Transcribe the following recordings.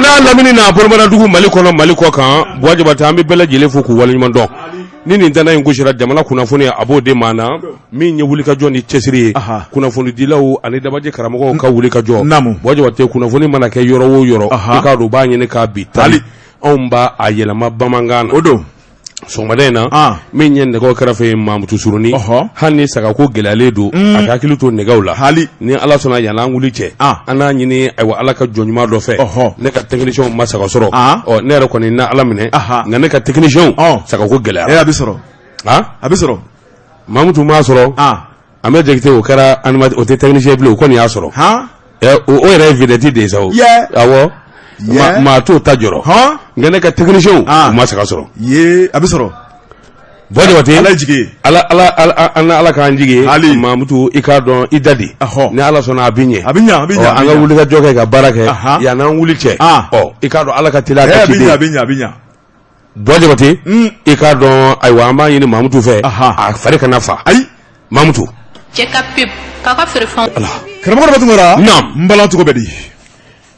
n'a lamini n'a bolomadadugu, Mali kɔnɔ, Mali kɔ kan, Buwa Jabate, an bɛ bɛɛ lajɛlen fo k'u waleɲuman dɔn. Ni nin tɛnɛ in gosira, jamana kunnafoni, a b'o de maa na min ye wulikajɔ ni cɛsiri ye, kunnafonidilaw ani dabaji karamɔgɔw ka wulikajɔ. Buwa Jabate, kunnafoni mana kɛ yɔrɔ o yɔrɔ, i k'a dɔn u b'a ɲini k'a bi tali, anw b'a a yɛlɛma bamanankan na. O don. Sɔgɔmada in na, min ye nɛgɛw kɛrɛfɛ ye, Mamutu Suruni, hali ni sagako gɛlɛyalen don, a ka hakili to nɛgɛw la. Hali ni Ala sɔnna, yanni an wuli cɛ, an n'a ɲini, ayiwa, Ala ka jɔn ɲuman dɔ fɛ. Ne ka technicienw ma saga sɔrɔ. Ɔ, ne yɛrɛ kɔni na Ala minɛ, nka ne ka technicienw, sagako gɛlɛyara. A bɛ sɔrɔ. A bɛ sɔrɔ. Mamutu m'a sɔrɔ. An bɛ Jakite, o kɛra, o tɛ technicien bilen, o kɔni y'a sɔrɔ. O yɛrɛ ye vedette de ye sa o. Awɔ, maa t'o ta jɔrɔ, nka ne ka technicienw, u ma saga sɔrɔ. Ye, a bɛ sɔrɔ. Buwa Jabate, Ala jigi. Ala, ala, ala, an Ala k'an jigi. Hali. Mamutu, i k'a dɔn i da di. Ni Ala sɔnna, a bɛ ɲɛ. A bɛ ɲɛ, a bɛ ɲɛ. An ka wuli ka jɔ kɛ, ka baara kɛ yanni an wuli cɛ. Ɔ, i k'a dɔn Ala ka teli a ka ciden. A bɛ ɲɛ, a bɛ ɲɛ. Buwa Jabate, i k'a dɔn, ayiwa, an b'a ɲini Mamutu fɛ, a fari kana fa. Ayi. Mamutu. Cɛ ka pub k'a ka feerefɛnw. Ala. Karamɔgɔ Daba Tunkara. Naam. N bala, cogo bɛ di?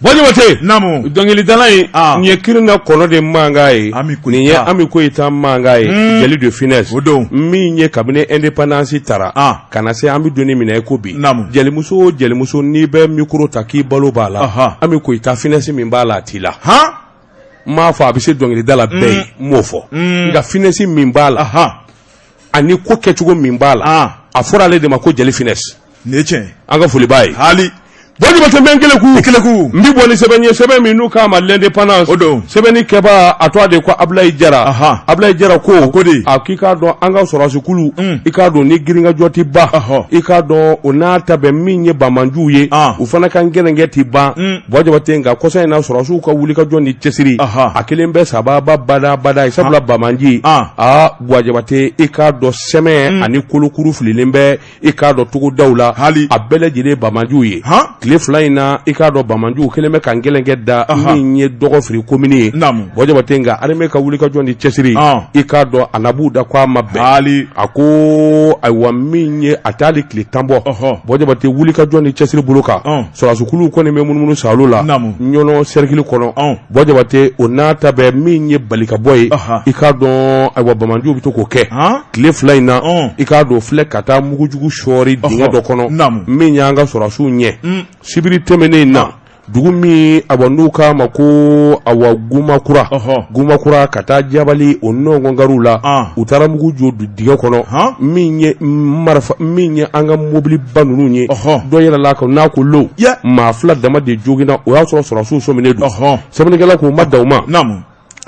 Buwa Jabate. Naamu. Dɔnkilidala in, nin ye Kirinna kɔnɔ de mankan ye. Ami Koyita. Nin ye Ami Koyita mankan ye. Jeli de finesse. O don. Min ye kabini indépendance tara ka na se an bɛ don min na i ko bi. Naamu. Jelimuso o jelimuso, n'i bɛ micro ta k'i balo b'a la, Ami Koyita finesse min b'a la, a t'i la. N m'a fɔ a bɛ se dɔnkilida la bɛɛ ye, n m'o fɔ, nka finesse min b'a la ani ko kɛcogo min b'a la, a fɔra ale de ma ko jeli finesse. Nin ye tiɲɛ. An ka foli b'a ye. Hali. Buwa Jabate, n bɛ n keleku. Keleku. N bɛ bɔ ni sɛbɛn ye, sɛbɛn min n'u k'a ma L'Indépendance. O don. Sɛbɛnni kɛbaa, a tɔgɔ de ko Abulayi Jara. Abulayi Jara ko di? A k'i k'a dɔn an ka sɔrɔdasikulu, i k'a dɔn ni girinkajɔ tɛ ban, i k'a dɔn o n'a ta bɛɛ, min ye banbaanciw ye, u fana ka gɛrɛnkɛ tɛ ban. Buwa Jabate, nka kɔsa in na, sɔrɔdasiw ka wulikajɔ ni cɛsiri, a kelen bɛ sababa badabada ye, sabula banbaanci, aa, Buwa Jabate, i k'a dɔn sɛmɛ ani kolokuru fililen bɛ, i k'a dɔn togodaw la. Hali. A bɛɛ lajɛlen banbaanciw ye. Tile 2 in na, i k'a dɔn banbaanciw kelen bɛ ka gɛlɛnkɛ da min ye Dɔgɔfiri komini ye. Buwa Jabate, nka armée ka wulikajɔ ni cɛsiri, i k'a dɔn a na b'u da ko a ma bɛn. Hali. A ko ayiwa, min ye a t'ale tile 10 bɔ, Buwa Jabate, wulikajɔ ni cɛsiri bolo kan, sɔrɔdasikuluw kɔni bɛ munumunu saalo la Ɲɔnɔ cercle kɔnɔ. Buwa Jabate, o n'a ta bɛɛ, min ye bali ka bɔ ye, i k'a dɔn ayiwa, banbaanciw bɛ to k'o kɛ. Tile 2 in na, i k'a dɔn filɛ ka taa mugujugu sɔɔri dingɛ dɔ kɔnɔ min y'an ka sɔrɔdasiw ɲɛ sibiri tɛmɛnen in na, dugu min, awa, n'u k'a ma ko, awa, Gumakura, Gumakura ka taa Jabali, o nɔngɔnkariw la, u taara mugu jɔ dingɛ kɔnɔ min ye marifa, min ye an ka mobiliba ninnu ye. Dɔ yɛlɛla kan n'a ko lo, maa fila dama de joginna. O y'a sɔrɔ sɔrɔdasiw sɔminen don. Sɛbɛnnikɛla k'u ma dan o ma,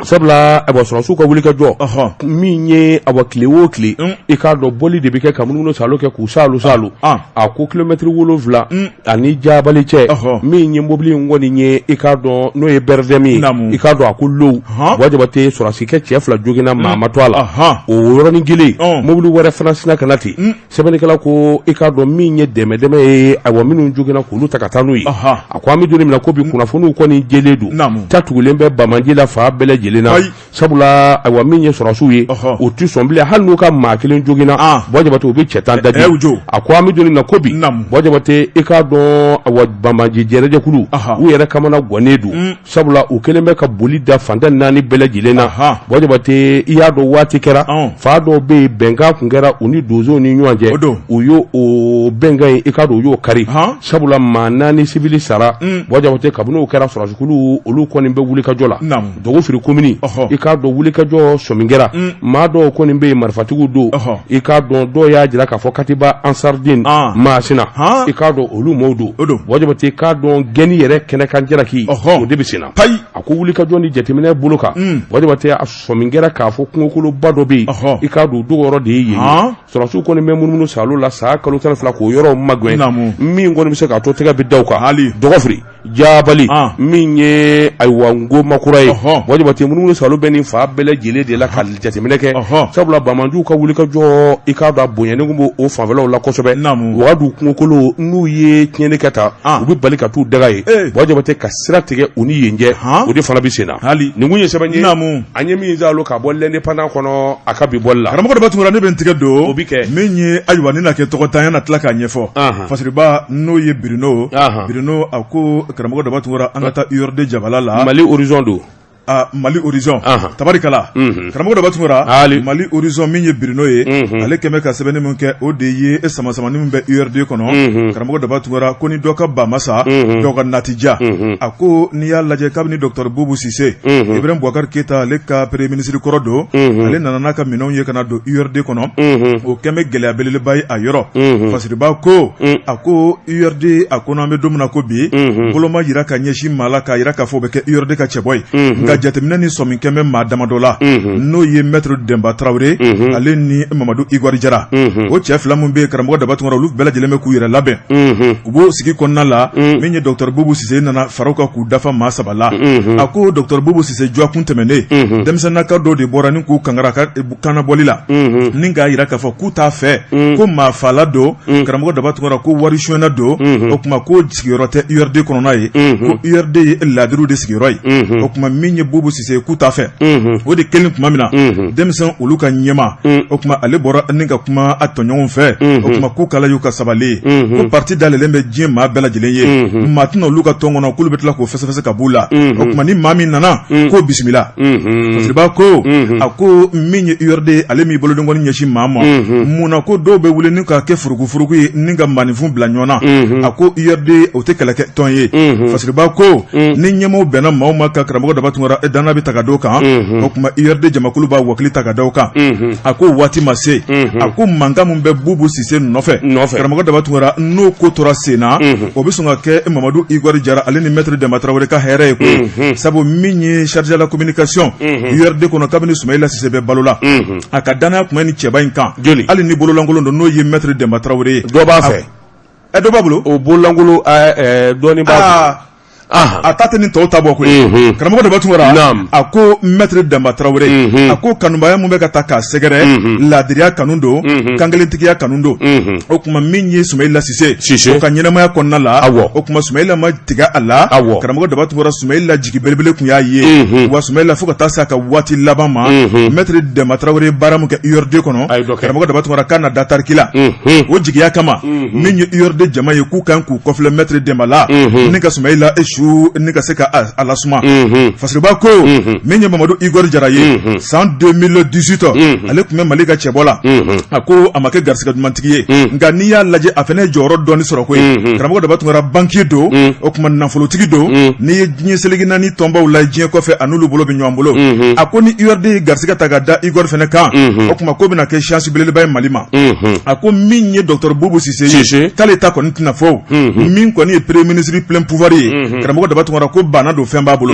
sabula awa, sɔrɔdasiw ka wulikajɔ min ye, awa, tile o tile, i k'a dɔn bɔli de bɛ kɛ ka munumunu saalo kɛ k'u saalo saalo. A ko kilomɛtiri 7 ani Jabali cɛ, min ye mobili in kɔni ye, i k'a dɔn n'o ye BRDM ye, i k'a dɔn a ko low, Buwa Jabate, sɔrɔdasikɛ cɛ fila joginna, maa ma to a la. O yɔrɔnin kelen, mobili wɛrɛ fana sinna ka na ten. Sɛbɛnnikɛla ko i k'a dɔn min ye dɛmɛ dɛmɛ ye, ayiwa, minnu joginna, k'olu ta ka taa n'u ye. A ko an bɛ don min na ko bi, kunnafoniw kɔni jɛlen don, ta tugulen bɛ banbaanci la fan bɛɛ lajɛlen na, sabula ayiwa, min ye sɔrɔdasiw ye, u tɛ sɔn bilen. Hali n'u ka maa kelen joginna, Buwa Jabate, u bɛ cɛ 10 daji. A ko an bɛ don min na ko bi, Buwa Jabate, i k'a dɔn ayiwa, banbaanci jɛrɛjɛkulu, u yɛrɛ kamana gannen don, sabula u kɛlen bɛ ka boli da fan tan naani bɛɛ lajɛlen na. Buwa Jabate, i y'a dɔn waati kɛra, fa dɔw bɛ yen, bɛnkan tun kɛra u ni donsow ni ɲɔgɔn cɛ, u y'o o bɛnkan in, i k'a dɔn u y'o kari, sabula maa naani sibili sara. Buwa Jabate, kabini o kɛra, sɔrɔdasikulu olu kɔni bɛ wulikajɔ la Dɔgɔfiri komini. I k'a dɔn wulikajɔ sɔmi kɛra, maa dɔw kɔni bɛ yen, marifatigiw don. I k'a dɔn dɔw y'a jira k'a fɔ katiba Ansardine Masina, i k'a dɔn olu maaw don. Buwa Jabate, i k'a dɔn gɛnni yɛrɛ kɛnɛkan jalaki, o de bɛ sen na. A ko wulikajɔ ni jateminɛ bolo kan, Buwa Jabate, a sɔmi kɛra k'a fɔ kungokoloba dɔ bɛ yen, i k'a dɔn dogoyɔrɔ de ye yen ye. Sɔrɔdasiw kɔni bɛ munumunu saalo la san kalo 12 k'o yɔrɔ magɛn, min kɔni bɛ se k'a to tɛgɛ bɛ da u kan. Dɔgɔfiri, Jabali, min ye ayiwa Ngomakura ye, Buwa Jabate, munumunu saalo bɛ nin fan bɛɛ lajɛlen de la ka jateminɛ kɛ, sabula banbaanciw ka wulikajɔ, i k'a dɔn a bonyanen tun b'o fanfɛlaw la kosɛbɛ. Wagadu kungokolo, n'u ye tiɲɛni kɛ ta, u bɛ bali ka t'u daga yen. Buwa Jabate, ka sira tigɛ u ni yen cɛ, o de fana bɛ sen na. Nin kun ye sɛbɛn ye an ye min zalo ka bɔ L'Indépendant kɔnɔ a ka bi bɔli la. Karamɔgɔ Daba Tunkara, ne bɛ n tigɛ don o bɛ kɛ min ye, ayiwa, ni na kɛ tɔgɔtanya na tila k'a ɲɛfɔ. Fasiriba, n'o ye Bruno, Bruno, a ko Karamɔgɔ Daba Tunkara, an ka taa URD jabala la. Mali Horizon don. Mali Horizon, tabarikala, Karamɔgɔ Daba Tunkara, Mali Horizon min ye Bruno ye, ale kɛmɛ ka sɛbɛnni min kɛ, o de ye sama-samani min bɛ URD kɔnɔ. Karamɔgɔ Daba Tunkara ko ni dɔ ka ba ma sa, dɔ ka na tɛ diya. A ko n'i y'a lajɛ, kabini docteur Bubu Sise, Ibrahim Boubacar Keita, ale ka premier ministre kɔrɔ don, ale nana n'a ka minɛnw ye ka na don URD kɔnɔ, o kɛmɛ gɛlɛya belebeleba ye a yɔrɔ. Fasiriba ko, a ko URD a ko n'an bɛ don min na ko bi, bolo ma jira ka ɲɛsin maa la k'a jira k'a fɔ o bɛ kɛ URD ka cɛbɔ ye. Nka jateminɛ ni sɔmi kɛmɛ maa damadɔ la, n'o ye maître Denba Tarawele, ale ni Mamadu Igwari Jara, o cɛ fila min bɛ yen, Karamɔgɔ Daba Tunkara, olu bɛɛ lajɛlen bɛ k'u yɛrɛ labɛn. U b'o sigi kɔnɔna la, min ye docteur Bubu Sise nana fara u kan k'u dafa maa saba la. A ko docteur Bubu Sise dɔgɔkun tɛmɛnen, denmisɛnninnaka dɔw de bɔra ni k'u kangara ka kannabɔli la, ni k'a jira k'a fɔ k'u t'a fɛ ko maa faala don. Karamɔgɔ Daba Tunkara ko wari sonyɛna don, o tuma ko sigiyɔrɔ tɛ URD kɔnɔna ye, ko URD ye laadiriw de sigiyɔrɔ ye. O tuma min ye Bubu Sise k'u t'a fɛ, o de kelen tuma min na, denmisɛn olu ka ɲɛmaa, o tuma ale bɔra ni ka kuma a tɔɲɔgɔnw fɛ, o tuma k'u kala y'u ka sabali ye, ko parti dayɛlɛlen bɛ diɲɛ maa bɛɛ lajɛlen ye, maa tɛna olu ka tɔn kɔnɔ k'olu bɛ tila k'o fɛsɛfɛsɛ ka b'u la. O tuma ni maa min nana, k'o bisimila. Fasiriba ko, a ko min ye URD, ale m'i bolodenkɔni ɲɛsin maa ma, mun na ko dɔw bɛ wuli ni ka kɛ furukufuruku ye ni ka maaninfin bila ɲɔgɔn na? A ko URD o tɛ kɛlɛkɛ tɔn ye. Fasiriba ko ni ɲɛmaaw bɛnna maaw ma ka, Karamɔgɔ Daba Tunkara, danna bɛ ta ka d'o kan, o tuma URD jamakulu b'a wakili ta ka da o kan. A ko waati ma se. A ko mankan min bɛ Bubu Sise nɔfɛ, Karamɔgɔ Daba Tunkara, n'o ko tora sen na, o bɛ sɔn ka kɛ Mamadu Igwari Jara, ale ni maître Denba Tarawele ka hɛrɛ ye koyi. Sabu min ye chargé de la communication URD kɔnɔ, kabini Sumayila Sise bɛ balo la, a ka danaya tun bɛ nin cɛba in kan, hali ni bololankolon don, n'o ye maître Denba Tarawele ye. Dɔ b'a fɛ. Dɔ b'a bolo. O bololankolon, dɔɔnin b'a bolo. A ta tɛ ni tɔw ta bɔ koyi. Karamɔgɔ Daba Tunkara, a ko maître Denba Tarawele, a ko kanubaya min bɛ ka ta k'a sɛgɛrɛ, laadiriya kanu don, kankelentigiya kanu don. O tuma min ye Sumayila Sise o ka ɲɛnamaya kɔnɔna la, o tuma Sumayila ma tigɛ a la. Karamɔgɔ Daba Tunkara, Sumayila jigi belebele tun y'a ye wa. Sumayila, fo ka taa se a ka waati laban ma, maître Denba Tarawele baara min kɛ URD kɔnɔ, Karamɔgɔ Daba Tunkara, k'a na da tariki la. O jigiya kama, min ye URD jama ye, k'u kan k'u kɔfilɛ maître Denba la ni ka Sumayila su ni ka se ka a lasuma. Fasiriba ko min ye Mamadu Igor Jara ye, san 2018 ale tun bɛ Mali ka cɛbɔ la. A ko a ma kɛ garisɛgɛ ɲumantigi ye, nka n'i y'a lajɛ, a fana ye jɔyɔrɔ dɔɔni sɔrɔ koyi. Karamɔgɔ Daba Tunkara, banquier don, o tuma nafolotigi don. N'i ye diɲɛ seleke naani tɔnbaw la diɲɛ kɔfɛ, a n'olu bolo bɛ ɲɔgɔn bolo. A ko ni URD ye garisɛgɛ ta ka da Igor fana kan, o tuma ko bɛna kɛ chance belebeleba ye Mali ma. A ko min ye docteur Bubu Sise ye, k'ale ta kɔni tɛna fɔ. Min kɔni ye premier ministre plein pouvoir ye, Karamɔgɔ Daba Tunkara, ko banna don, fɛn b'a bolo.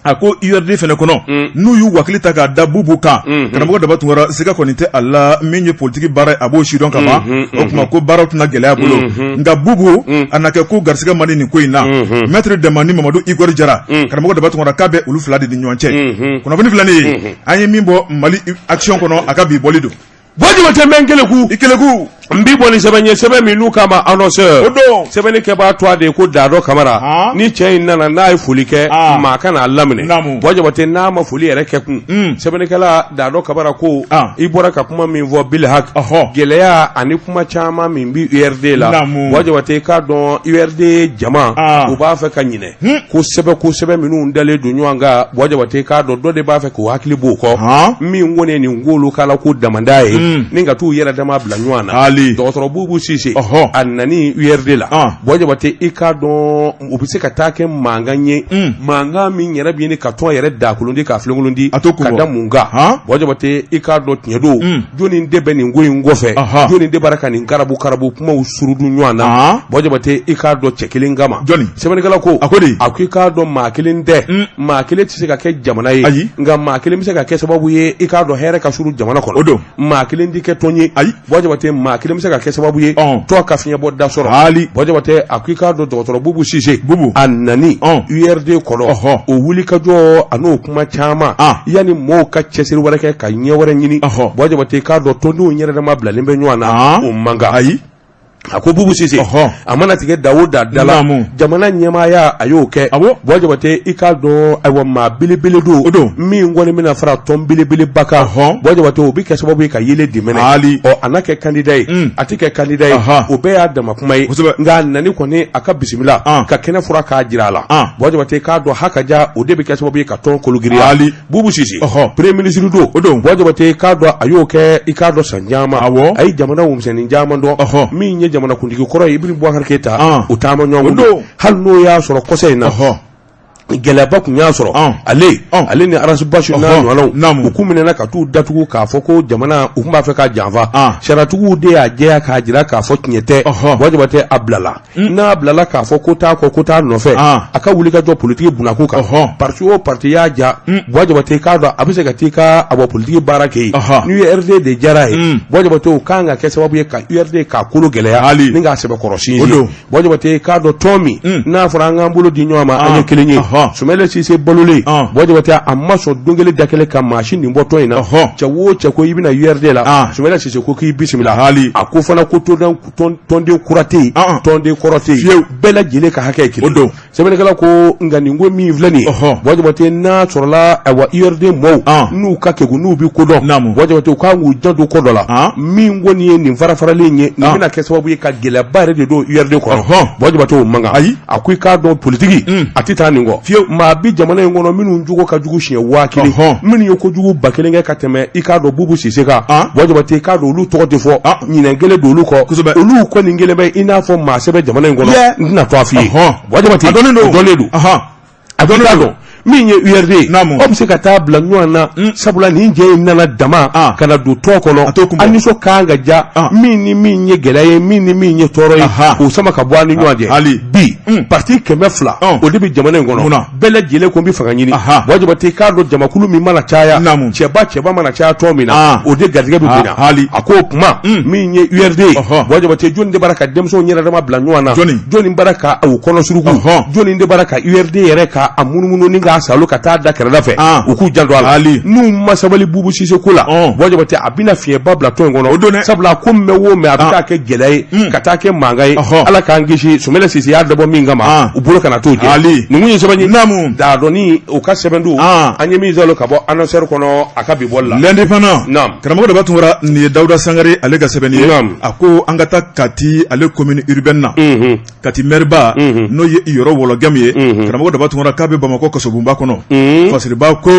A ko URD fana kɔnɔ, n'u y'u wakili ta k'a da Bubu kan, Karamɔgɔ Daba Tunkara, siga kɔni tɛ a la, min ye politiki baara ye, a b'o sidɔn ka ban. O tuma ko baaraw tɛna gɛlɛya bolo. Nka Bubu, a na kɛ ko garisɛgɛ man di nin ko in na. Maître Denba ni Mamadu Igor Jara, Karamɔgɔ Daba Tunkara, k'a bɛ olu fila de ni ɲɔgɔn cɛ. Kunnafoni filɛ nin ye, an ye min bɔ Mali Action kɔnɔ, a ka bi bɔli don. Buwa Jabate, n bɛ n keleku. I keleku. N bi bɔ ni sɛbɛn ye, sɛbɛn min n'u k'a ma Annonceur. O don. Sɛbɛnni kɛbaa tɔgɔ de ye ko Dadɔ Kamara. Han. Ni cɛ in nana, n'a ye foli kɛ, Ah. maa kana a laminɛ. Naamu. Buwa Jabate, n'a ma foli yɛrɛ kɛ kun. Sɛbɛnnikɛla Dadɔ Kamara ko. Ah. I bɔra ka kuma min fɔ Bilhak. Ɔhɔ. Gɛlɛya ani kuma caman min bi URD la. Naamu. Buwa Jabate, i k'a dɔn URD jama. Ah. U b'a fɛ ka ɲinɛ. Kosɛbɛ kosɛbɛ minnu dalen don ɲɔgɔn kan, Buwa Jabate, k'a dɔn dɔ de b'a fɛ k'u hakili b'o kɔ, min kɔni ye nin k'olu kala ko damanda ye, ni ka t'u yɛrɛ dama bila ɲɔgɔn na. Dɔgɔtɔrɔ Bubu Sise, a nani URD la, Buwa Jabate, i k'a dɔn u bɛ se ka taa kɛ mankan ye, mankan min yɛrɛ bɛ ɲini ka tɔn yɛrɛ dakolon di, k'a filenkolon di, ka da mun kan? Buwa Jabate, i k'a dɔn tiɲɛ don, jɔnni de bɛ nin ko in kɔfɛ? Jɔnni de b'a ka nin karabu karabu kumaw surudu ɲɔgɔn na? Buwa Jabate, i k'a dɔn cɛ kelen kama. Jɔnni? Sɛbɛnnikɛla ko, A ko di? A ko i k'a dɔn maa kelen tɛ, maa kelen tɛ se ka kɛ jamana ye. Ayi. Nka maa kelen bɛ se ka kɛ sababu ye, i k'a dɔn hɛrɛ ka suru jamana kɔnɔ. O don. Maa kelen tɛ kɛ tɔn ye. Ayi. Buwa Jabate, maa kelen bɛ se ka kɛ sababu ye tɔn ka fiɲɛ bɔ da sɔrɔ. Haali. Buwa Jabate, a ko i k'a dɔn dɔgɔtɔrɔ Bubu Sise, Bubu, a nani URD kɔnɔ, o wulikajɔ a n'o kuma caman, yanni mɔɔw ka cɛsiri wɛrɛ kɛ ka ɲɛ wɛrɛ ɲini. Buwa Jabate, i k'a dɔn tɔndenw yɛrɛ dama bilalen bɛ ɲɔgɔn na, o man kan. Ayi. A ko Bubu Sise a mana tigɛ da o da da la jamana ɲɛmaaya a y'o kɛ Buwa Jabate i k'a dɔn ayiwa maa belebele don o don min kɔni bɛna fara tɔn belebeleba kan Buwa Jabate o bɛ kɛ sababu ye ka yeelen di mɛnɛ ɔ a na kɛ kandida ye a tɛ kɛ kandida ye o bɛɛ y'a dama kuma ye nka a nani kɔni a ka bisimila ka kɛnɛ furan k'a jira a la Buwa Jabate k'a dɔn hakaja o de bɛ kɛ sababu ye ka tɔn kologiriya Bubu Sise premier ministre don o don Buwa Jabate k'a dɔn a y'o kɛ i k'a dɔn san caman a ye jamana wo misɛnnin caman dɔn min ye jamanakuntigi kɔrɔ ye Ibrahim Boubacar Keita u taama ɲɔgɔn don hali n'o y'a sɔrɔ kɔsa in na gɛlɛyaba tun y'a sɔrɔ ale ni Ras Bath n'a ɲɔgɔnnaw u kun minɛna ka t'u datugu k'a fɔ ko jamana u tun b'a fɛ ka janfa sariyatigiw de y'a jɛya k'a jira k'a fɔ tiɲɛ tɛ Buwa Jabate a bilala n'a bilala k'a fɔ ko t'a kɔ ko t'a nɔfɛ a ka wuli ka jɔ politigi bunakun kan parti o parti y'a ja Buwa Jabate k'a dɔn a bɛ se ka t'i ka a bɔ politigi baara kɛ yen ni URD de diyara ye Buwa Jabate o kan ka kɛ sababu ye ka URD k'a kolo gɛlɛya hali ni k'a sɛbɛkɔrɔ sinsin Buwa Jabate k'a dɔn tɔn min n'a fɔra an k'an bolo di ɲɔgɔn ma an ye kelen ye Sumayila Sise balolen Buwa Jabate a ma sɔn don kelen da kelen ka maa si nin bɔ tɔn in na cɛ o cɛ ko i bɛna URD la Sumayila Sise ko k'i bisimila hali a ko fana ko tɔnden kura tɛ yen tɔnden kɔrɔ tɛ yen bɛɛ lajɛlen ka hakɛ ye kelen don sɛbɛnnikɛla ko nka nin ko min filɛ nin ye Buwa Jabate n'a sɔrɔla ayiwa URD mɔɔw n'u ka kegun n'u bɛ ko dɔn Buwa Jabate u kan k'u janto ko dɔ la min kɔni ye nin farafaralen ye nin bɛna kɛ sababu ye ka gɛlɛyaba yɛrɛ de don URD kɔnɔ Buwa Jabate o man kan ayi a ko i k'a dɔn politigi a tɛ taa nin kɔ fiyewu maa bi jamana in kɔnɔ minnu jogo ka jugu siɲɛ 1000 minnu ye kojugu 1000 kɛ ka tɛmɛ i k'a dɔn Bubu Sise kan Buwa Jabate i k'a dɔn olu tɔgɔ tɛ fɔ ɲinɛ kɛlen don olu kɔ kosɛbɛ olu kɔni kɛlen bɛ i n'a fɔ maa sɛbɛ jamana in kɔnɔ n tɛna tɔgɔ f'i ye Buwa Jabate a dɔnnen don a dɔnnen don min ye URD ye aw bɛ se ka taa bila ɲɔgɔn na sabula nin jɛ in nana dama ka na don tɔn kɔnɔ an nisɔn kan ka ja min ni min ye gɛlɛya ye min ni min ye tɔɔrɔ ye k'o sama ka bɔ an ni ɲɔgɔn cɛ hali bi parti 200 o de bɛ jamana in kɔnɔ bɛɛ lajɛlen ko n bɛ fanga ɲini Buwa Jabate k'a dɔn jamakulu min mana caya cɛba cɛba mana caya tɔn min na o de garijɛgɛ bɛ bonya hali a ko o kuma min ye URD ye Buwa Jabate jɔnni de b'a la ka denmisɛnw yɛrɛ dama bila ɲɔgɔn na jɔnni b'a la ka u kɔnɔ suruku jɔnni de b'a la ka URD yɛrɛ ka a munumunu ni k'a salo ka taa da kɛrɛda fɛ u k'u janto a la n'u ma sabali Bubu Sise ko la Buwa Jabate a bɛna fiɲɛba bila tɔn in kɔnɔ o don dɛ sabula ko mɛn o mɛn a bɛ taa kɛ gɛlɛya ye ka taa kɛ mankan ye Ala k'an kisi Sumayila Sise y'a dabɔ min kama u bolo kana t'o jɛ hali nin kun ye sɛbɛn ye naamu dadɔni o ka sɛbɛn don an ye min sɔrɔ ka bɔ annonceur kɔnɔ a ka bi bɔli la l'indépendant naamu karamɔgɔ Daba Tunkara nin ye Dawuda Sangare ale ka sɛbɛn ye a ko an ka taa Kati ale commune urbaine na Kati maireba n'o ye Yɔrɔ Wɔlɔgɛmu ye karamɔgɔ Daba Tunkara k'a bɛ Bamakɔ kasobonba kɔnɔ Fasiriba ko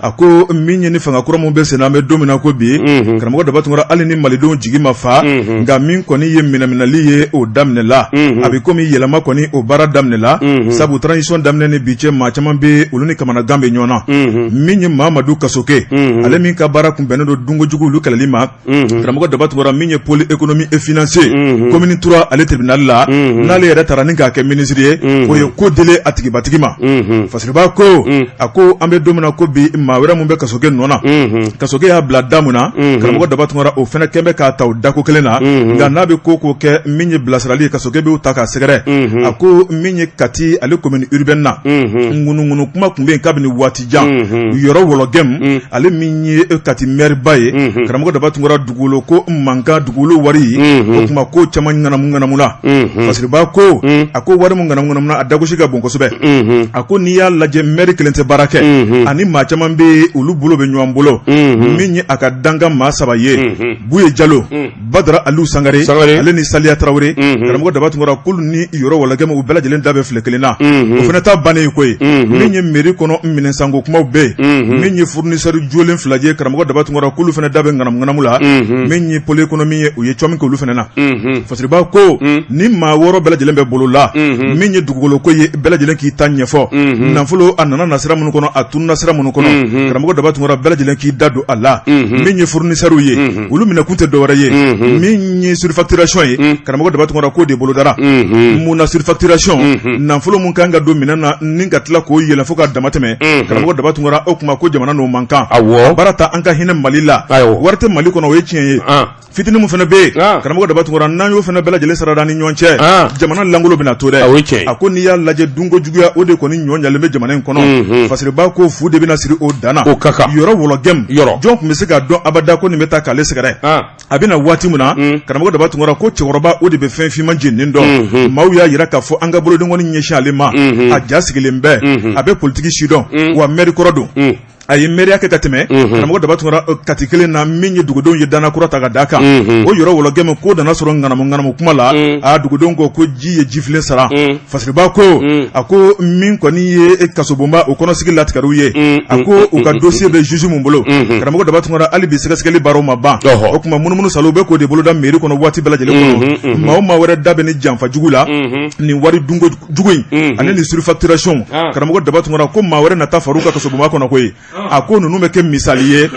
a ko min ye ni fanga kura min bɛ sen an bɛ don min na ko bi karamɔgɔ Daba Tunkara hali ni malidenw jigi ma fa nka min kɔni ye minɛminɛli ye o daminɛla a bɛ komi yɛlɛma kɔni o baara daminɛla sabu transition daminɛ ni bi cɛ maa caman bɛ olu ni kamanagan bɛ ɲɔgɔn na min ye Mamadu Kasoke ale min ka baara kun bɛnnen don dunkojugu olu kɛlɛli ma karamɔgɔ Daba Tunkara min ye pôle économie et financier commune 3 ale tribunal la n'ale yɛrɛ taara ni k'a kɛ minisiri ye o ye ko deli a tigibatigi ma Fasiriba ko a ko an bɛ don min na ko bi maa wɛrɛ min bɛ Kasoke nɔ na Kasoke y'a bila da min na karamɔgɔ Daba Tunkara o fana kɛlen bɛ k'a ta o dako kelen na nka n'a bɛ ko ko kɛ min ye bilasirali ye Kasoke b'o ta k'a sɛgɛrɛ a ko min ye Kati ale commune urbaine na ŋunuŋunu kuma tun bɛ yen kabini waati jan Yɔrɔ Wɔlɔgɛmu ale min ye Kati maireba ye karamɔgɔ Daba Tunkara dugukolo ko mankan dugukolo wari o tuma ko caman ŋanamu ŋanamuna Fasiriba ko a ko wari min ŋanamu ŋanamuna a dagosi ka bon kosɛbɛ a ko n'i y'a lajɛ maire kelen tɛ baara kɛ ani maa caman bɛ olu bolo bɛ ɲɔgɔn bolo min ye a ka dankan maa saba ye Buye Jalo Badara Aliou Sangare ale ni Saliya Tarawele karamɔgɔ Daba Tunkara k'olu ni Yɔrɔ Wɔlɔgɛmu u bɛɛ lajɛlen da bɛ file kelen na o fana ta bannen ye koyi min ye mairie kɔnɔ minɛnsanko kumaw bɛ yen min ye fournisseur jolen fila ye karamɔgɔ Daba Tunkara k'olu fana da bɛ ŋanamuŋanamu la min ye pôle économie ye u ye cɔ min k'olu fana na Fasiriba ko ni maa wɔɔrɔ bɛɛ lajɛlen bɛ bolo la min ye dugukolo ko ye bɛɛ lajɛlen k'i ta ɲɛfɔ nafolo a nana nasira minnu kɔnɔ a tununna sira minnu kɔnɔ karamɔgɔ Daba Tunkara bɛɛ lajɛlen k'i da don a la min ye fournisseur ye olu minɛkun tɛ dɔwɛrɛ ye min ye surfacturation ye karamɔgɔ Daba Tunkara k'o de bolodara mun na surfacturation nafolo min kan ka don minɛn na ni ka tila k'o yɛlɛn fo ka dama tɛmɛ karamɔgɔ Daba Tunkara o kuma ko jamana n'o man kan baara ta an ka hinɛ Mali la wari tɛ Mali kɔnɔ o ye tiɲɛ ye fitinin min fana bɛ yen karamɔgɔ Daba Tunkara n'an y'o fana bɛɛ lajɛlen sarada ni ɲɔgɔn cɛ jamana lankolon bɛna to dɛ a ko n'i y'a lajɛ dunko juguya o de kɔni ɲɔ ɲalen bɛ jamana in kɔnɔ. kɔnɔ, Fasiriba ko fu de bɛna siri o dan na. O ka kan. Yɔrɔ wɔlɔgɛmu. Yɔrɔ. Jɔn tun bɛ se k'a dɔn abada ko nin bɛ taa k'ale sɛgɛrɛ? A bɛna waati min na, karamɔgɔ Daba Tunkara, ko cɛkɔrɔba o de bɛ fɛn finman jeninen dɔn. Maaw y'a jira k'a fɔ an ka bolodenkɔni ɲɛsin ale ma, a ja sigilen bɛɛ, a bɛ politiki sidɔn, wa mɛri kɔrɔ don, a ye mɛriya kɛ ka tɛmɛ. Karamɔgɔ Daba Tunkara, Kati kelen na, min ye dugudenw ye danna kura ta ka d'a kan, o yɔrɔ wɔlɔgɛmu ko nana sɔrɔ ŋanamu ŋanamu kuma la. A dugudenw ko ji ye jifilen sara. Fasiriba ko, a ko min kɔni ye kasobonba o kɔnɔsigi latigɛriw ye, a ko u ka dossier bɛ juge mun bolo, karamɔgɔ Daba Tunkara, hali bi sɛgɛsɛgɛli baaraw ma ban. O tuma munumunu salo bɛ k'o de boloda mairie kɔnɔ waati bɛɛ lajɛlen kɔnɔ. Maa o maa wɛrɛ da bɛ ni janfa jugu la, nin wari dunko jugu in ani nin surfacturation, karamɔgɔ Daba Tunkara, ko maa wɛrɛ na taa far'u ka kasobonba kɔnɔ koyi. A ko ninnu bɛ kɛ misali ye,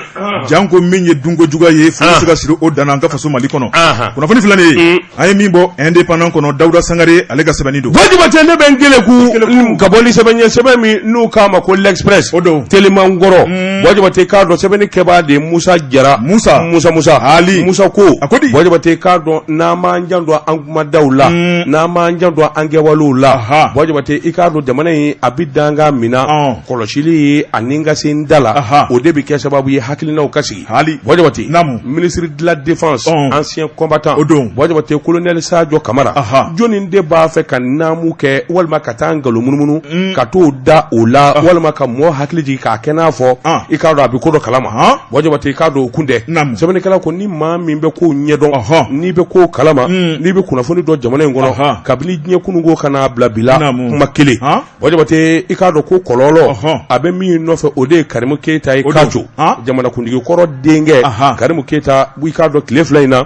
janko min ye dunko juguya ye, fu se ka siri o dan na an ka faso Mali kɔnɔ. Kunnafoni filɛ nin ye, an ye min bɔ Indépendant kɔnɔ, Dawuda Sangare ale ka sɛbɛnni don. Buwa Jabate, ne bɛ n keleku ka bɔ ni sɛbɛn ye, sɛbɛn min n'u k'a ma ko L'Express. O don. Teliman kɔrɔ, Buwa Jabate, k'a dɔn sɛbɛnni kɛbaa de ye Musa Jara. Musa. Musa Musa. Ali. Musa ko. A ko di? Buwa Jabate, k'a dɔn n'an m'an janto an kumadaw la, n'an m'an janto an kɛwalew la, Buwa Jabate, i k'a dɔn jamana in a bɛ dankan min na, kɔlɔsili ye ani ka se n da la, o de bɛ kɛ sababu ye hakilinaw ka sigi. Hali. Buwa Jabate, Naamu. Ministre de la Défense, ancien combattant, O don. Buwa Jabate, colonel Sadio Kamara, jɔnni de b'a fɛ ka naamu kɛ walima ka taa nkalon munumunu ka t'o da o la, walima ka mɔɔ hakili jigin k'a kɛ n'a fɔ i k'a dɔn a bɛ ko dɔ kalama? Buwa Jabate, i k'a dɔn o kun tɛ. Sɛbɛnnikɛla ko ni maa min bɛ kow ɲɛdɔn, n'i bɛ kow kalama, n'i bɛ kunnafoni dɔn jamana in kɔnɔ kabini diɲɛ kununko ka n'a bila bi la, kuma kelen, Buwa Jabate, i k'a dɔn ko kɔlɔlɔ a bɛ min nɔfɛ, o de ye Karimu Keyita ye, Kajo jamanakuntigi kɔrɔ denkɛ Karimu Keyita. I k'a dɔn tile 2 in na,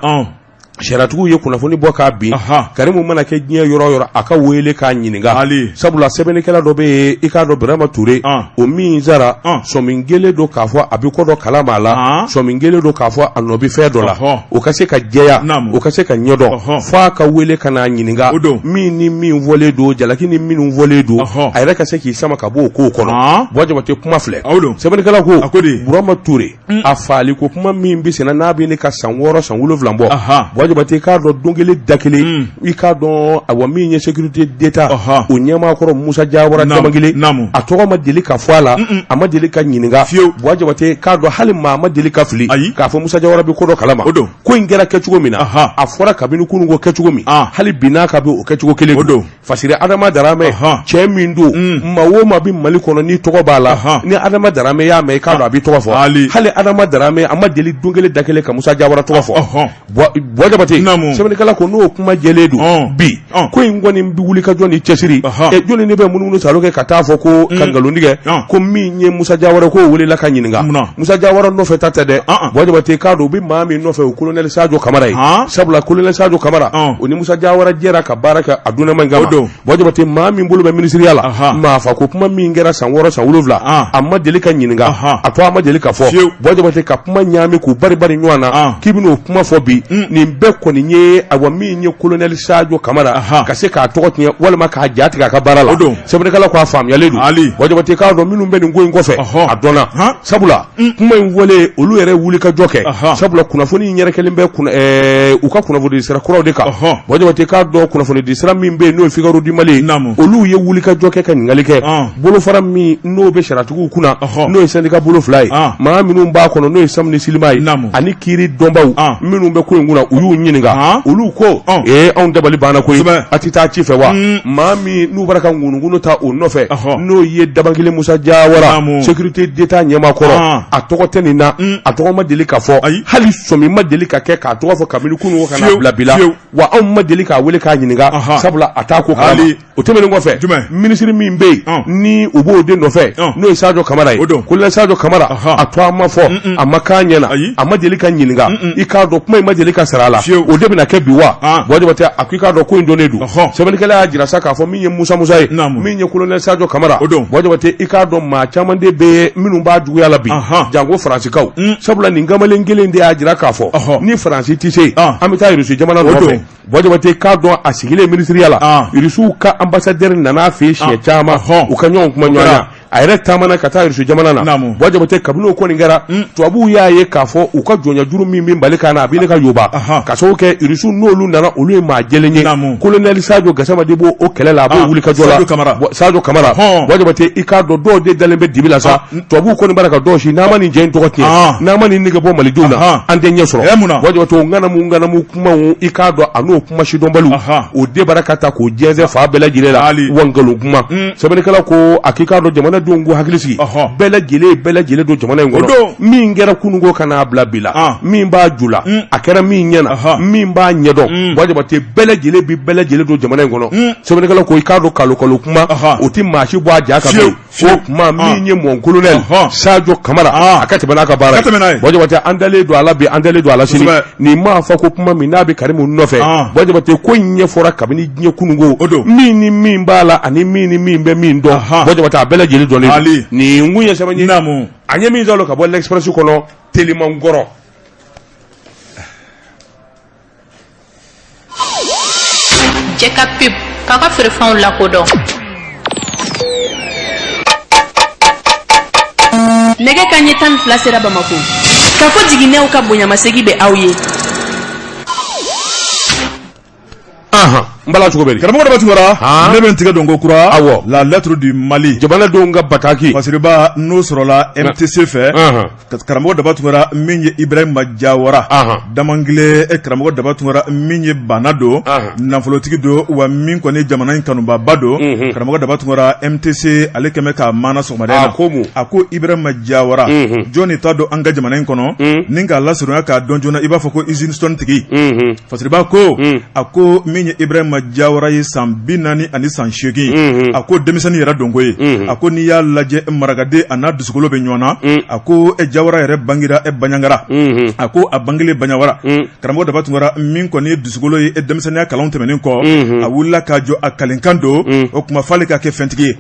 sariyatigiw ye kunnafoni bɔ k'a bin. Karimu mana kɛ diɲɛ yɔrɔ o yɔrɔ, a ka wele k'a ɲininka, sabula sɛbɛnnikɛla dɔ bɛ yen, i k'a dɔn Burama Ture, o min sara, sɔmi kɛlen don k'a fɔ a bɛ ko dɔ kalama a la, sɔmi kɛlen don k'a fɔ a nɔ bɛ fɛn dɔ la. O ka se ka jɛya, o ka se ka ɲɛdɔn, f'a ka wele ka n'a ɲininka min ni min fɔlen don, jalaki ni minnu fɔlen don, a yɛrɛ ka se k'i sama ka bɔ o kow kɔnɔ. Buwa Jabate, kuma filɛ, sɛbɛnnikɛla ko Burama Ture, a faali ko kuma min bɛ senna n'a bɛ ne ka san 6 san 7 bɔ, Buwa Jabate, i k'a dɔn don kelen da kelen, i k'a dɔn awa min ye sécurité d'État o ɲɛmaa kɔrɔ Musa Jawara Damakele, a tɔgɔ ma deli ka fɔ a la, a ma deli ka ɲininka. Buwa Jabate, k'a dɔn hali maa ma deli ka fili k'a fɔ Musa Jawara bɛ ko dɔ kalama. Ko in kɛra kɛcogo min na, a fɔra kabini kunun ko kɛcogo min, hali bi n'a ka bɛ o kɛcogo kelen don. Fasiri Adama Daramɛ, cɛ min don, maa o maa bɛ Mali kɔnɔ n'i tɔgɔ b'a la, ni Adama Daramɛ y'a mɛn, i k'a dɔn a b'i tɔgɔ fɔ. Hali Adama Daramɛ, a ma deli don kelen da kelen ka Musa Jawara tɔgɔ fɔ. Buwa Jabate, sɛbɛnnikɛla ko n'o kuma jɛlen don bi, ko in kɔni bɛ wuli ka jɔ ni cɛsiri. Jɔnni ne bɛ munumunu salo kɛ ka taa fɔ ko ka nkalon tigɛ ko min ye Musa Jawara k'o welela ka ɲininka? Musa Jawara nɔfɛ ta tɛ dɛ, Buwa Jabate, k'a dɔn u bɛ maa min nɔfɛ, o colonel Sadio Kamara ye, sabula colonel Sadio Kamara, o ni Musa Jawara jɛra ka baara kɛ a dunnama in kama. Buwa Jabate, maa min bolo bɛ minisiriya la, maa fa ko kuma min kɛra san 6 san 7, a ma deli ka ɲininka, a tɔgɔ a ma deli ka fɔ. Buwa Jabate, ka kuma ɲaami k'u bari bari ɲɔgɔn na k'i bɛn'o kuma fɔ bi, nin bɛɛ kɔni ye awa min ye colonel Sadio Kamara ka se k'a tɔgɔ tiɲɛ walima k'a ja tigɛ a ka baara la. Sɛbɛnnikɛla ko a faamuyalen don. Buwa Jabate, k'a dɔn minnu bɛ nin ko in kɔfɛ, a dɔnna, sabula kuma in fɔlen, olu yɛrɛ wuli ka jɔ kɛ, sabula kunnafoni in yɛrɛ kɛlen bɛ u ka kunnafoni sira kuraw de kan. Buwa Jabate, k'a dɔn kunnafoni sira min bɛ yen n'o ye Figaro du Mali ye, olu ye wuli ka jɔ kɛ ka ɲininkali kɛ bolofara min n'o bɛ sariyatigiw kunna, n'o ye syndicat bolo 2 ye, maa minnu b'a kɔnɔ, n'o ye Samini Silima ye ani kiiri dɔnbaw minnu bɛ ko in kunna, u y'u ɲininka. Olu ko ee, anw dabali banna koyi, a tɛ taa ci fɛ wa? Maa min n'u bɔra ka ŋunuŋunu ta o nɔfɛ, n'o ye Damakele Musa Jawara, sécurité d'État ɲɛmaa kɔrɔ, a tɔgɔ tɛ nin na, a tɔgɔ ma deli ka fɔ, hali sɔmi ma deli ka kɛ k'a tɔgɔ fɔ kabini kunun ka n'a bila bi la. Wa anw ma deli k'a wele k'a ɲininka, sabula a t'a ko kalama. O tɛmɛnen kɔfɛ, minisiri min bɛ yen ni u b'o de nɔfɛ, n'o ye Sadio Kamara ye, colonel Sadio Kamara, a tɔgɔ ma fɔ, a ma k'a ɲɛna, a ma deli ka ɲininka. I k'a dɔn kuma in ma deli ka sara a la, o de bɛna kɛ bi wa? Buwa Jabate, a ko i k'a dɔn ko in dɔnnen don. Sɛbɛnnikɛla y'a jira sa k'a fɔ min ye Musa Musa ye, min ye colonel Sadio Kamara, Buwa Jabate, i k'a dɔn maa caman de bɛ minnu b'a juguya la bi, janko Faransikaw, sabula nin kamalen kelen de y'a jira k'a fɔ ni Faransi tɛ se, an bɛ taa Irisi jamana nɔfɛ. Buwa Jabate, k'a dɔn a sigilen minisiriya la, Irisiw ka ambassadeur nana a fɛ yen siɲɛ caman, u ka ɲɔgɔn kuma ɲɔgɔnya. A yɛrɛ taamana ka taa Irisi jamana na. Buwa Jabate, kabini o kɔni kɛra, tubabuw y'a ye k'a fɔ u ka jɔnya juru min bɛ Mali kan na, a bɛ ɲini ka yoba, ka sababu kɛ Irisiw n'olu nana, olu ye maa jɛlen ye. Kolonɛli Sajo Gasama de b'o kɛlɛ la, a b'o wuli ka jɔ la. Sajo Kamara, Buwa Jabate, i k'a dɔn dɔw de dalen bɛ dibi la sa. Tubabuw kɔni b'a la ka dɔw si, n'an ma nin jɛ in tɔgɔ tiɲɛ, n'an ma nin nege bɔ malidenw na, an tɛ ɲɛ sɔrɔ. Buwa Jabate, o ŋanamu ŋanamu kumaw, i k'a dɔn a n'o kuma sidɔnbaliw, o de bara ka ta k'o jɛnsɛn fan bɛɛ lajɛlen la. Wa nkalon kuma, sɛbɛnnikɛla ko a k'i k'a dɔn jamanadenw k'u hakili sigi, bɛɛ lajɛlen bɛɛ lajɛlen don jamana in kɔnɔ. Min kɛra kununko ka n'a bila bi la, min b'a ju la, a kɛra min ɲɛ na, min b'a ɲɛdɔn, Buwa Jabate, bɛɛ lajɛlen bi bɛɛ lajɛlen don jamana in kɔnɔ. Sɛbɛnnikɛla ko i k'a dɔn kalo kalo kuma, o tɛ maa si bɔ a ja kan. O kuma min ye mon colonel Sajo Kamara, a ka tɛmɛ n'a ka baara ye. Buwa Jabate, an dalen don a la bi, an dalen don a la sini. Nin m'a fɔ ko kuma min n'a bɛ Karimu nɔfɛ. Buwa Jabate, ko in ɲɛfɔra kabini diɲɛ kununko, min ni min b'a la ani min ni min bɛ min dɔn. Buwa Jabate, a bɛɛ lajɛlen dɔnnen don. Nin kun ye sɛbɛn ye an ye min sɔrɔ ka bɔ L'Express kɔnɔ telimankɔrɔ. Cɛ ka pub k'a ka feerefɛnw lakodɔn. Nɛgɛ kanɲɛ 12 sera Bamakɔ. Kafo jiginɛw ka bonyamasegin bɛ aw ye. N bala cogo bɛ karamɔgɔ Daba Tunkara, ne bɛ n tigɛ don ko kura. Awɔ, la lettre du Mali, jamanadenw ka bataki. Fasiriba n'o sɔrɔla MTC fɛ. Karamɔgɔ Daba Tunkara, min ye Ibrahima Jawara Damangile, karamɔgɔ Daba Tunkara, min ye baana don, nafolotigi don, wa min kɔni jamana in kanubaaba don. Karamɔgɔ Daba Tunkara, MTC ale kɛmɛ k'a maana sɔgɔmada in na, a ko Ibrahima Jawara, jɔn t'a dɔn an ka jamana in kɔnɔ ni k'a lasurunya k'a dɔn joona, i b'a fɔ ko usine Stone tigi. Fasiriba ko a ko min ye Ibrahima Jawara ye, san 48, a ko denmisɛnnin yɛrɛ don ko ye. A ko n'i y'a lajɛ, marakaden a n'a dusukolo bɛ ɲɔgɔn na. A ko e Jawara yɛrɛ bangera e Baɲangara. A ko a bangelen Baɲawara, karamɔgɔ Daba Tunkara, min kɔni ye dusukolo ye, e denmisɛnninya kalan tɛmɛnen kɔ, a wulila k'a jɔ a kalenkan don. O tuma f'ale ka kɛ fɛntigi ye.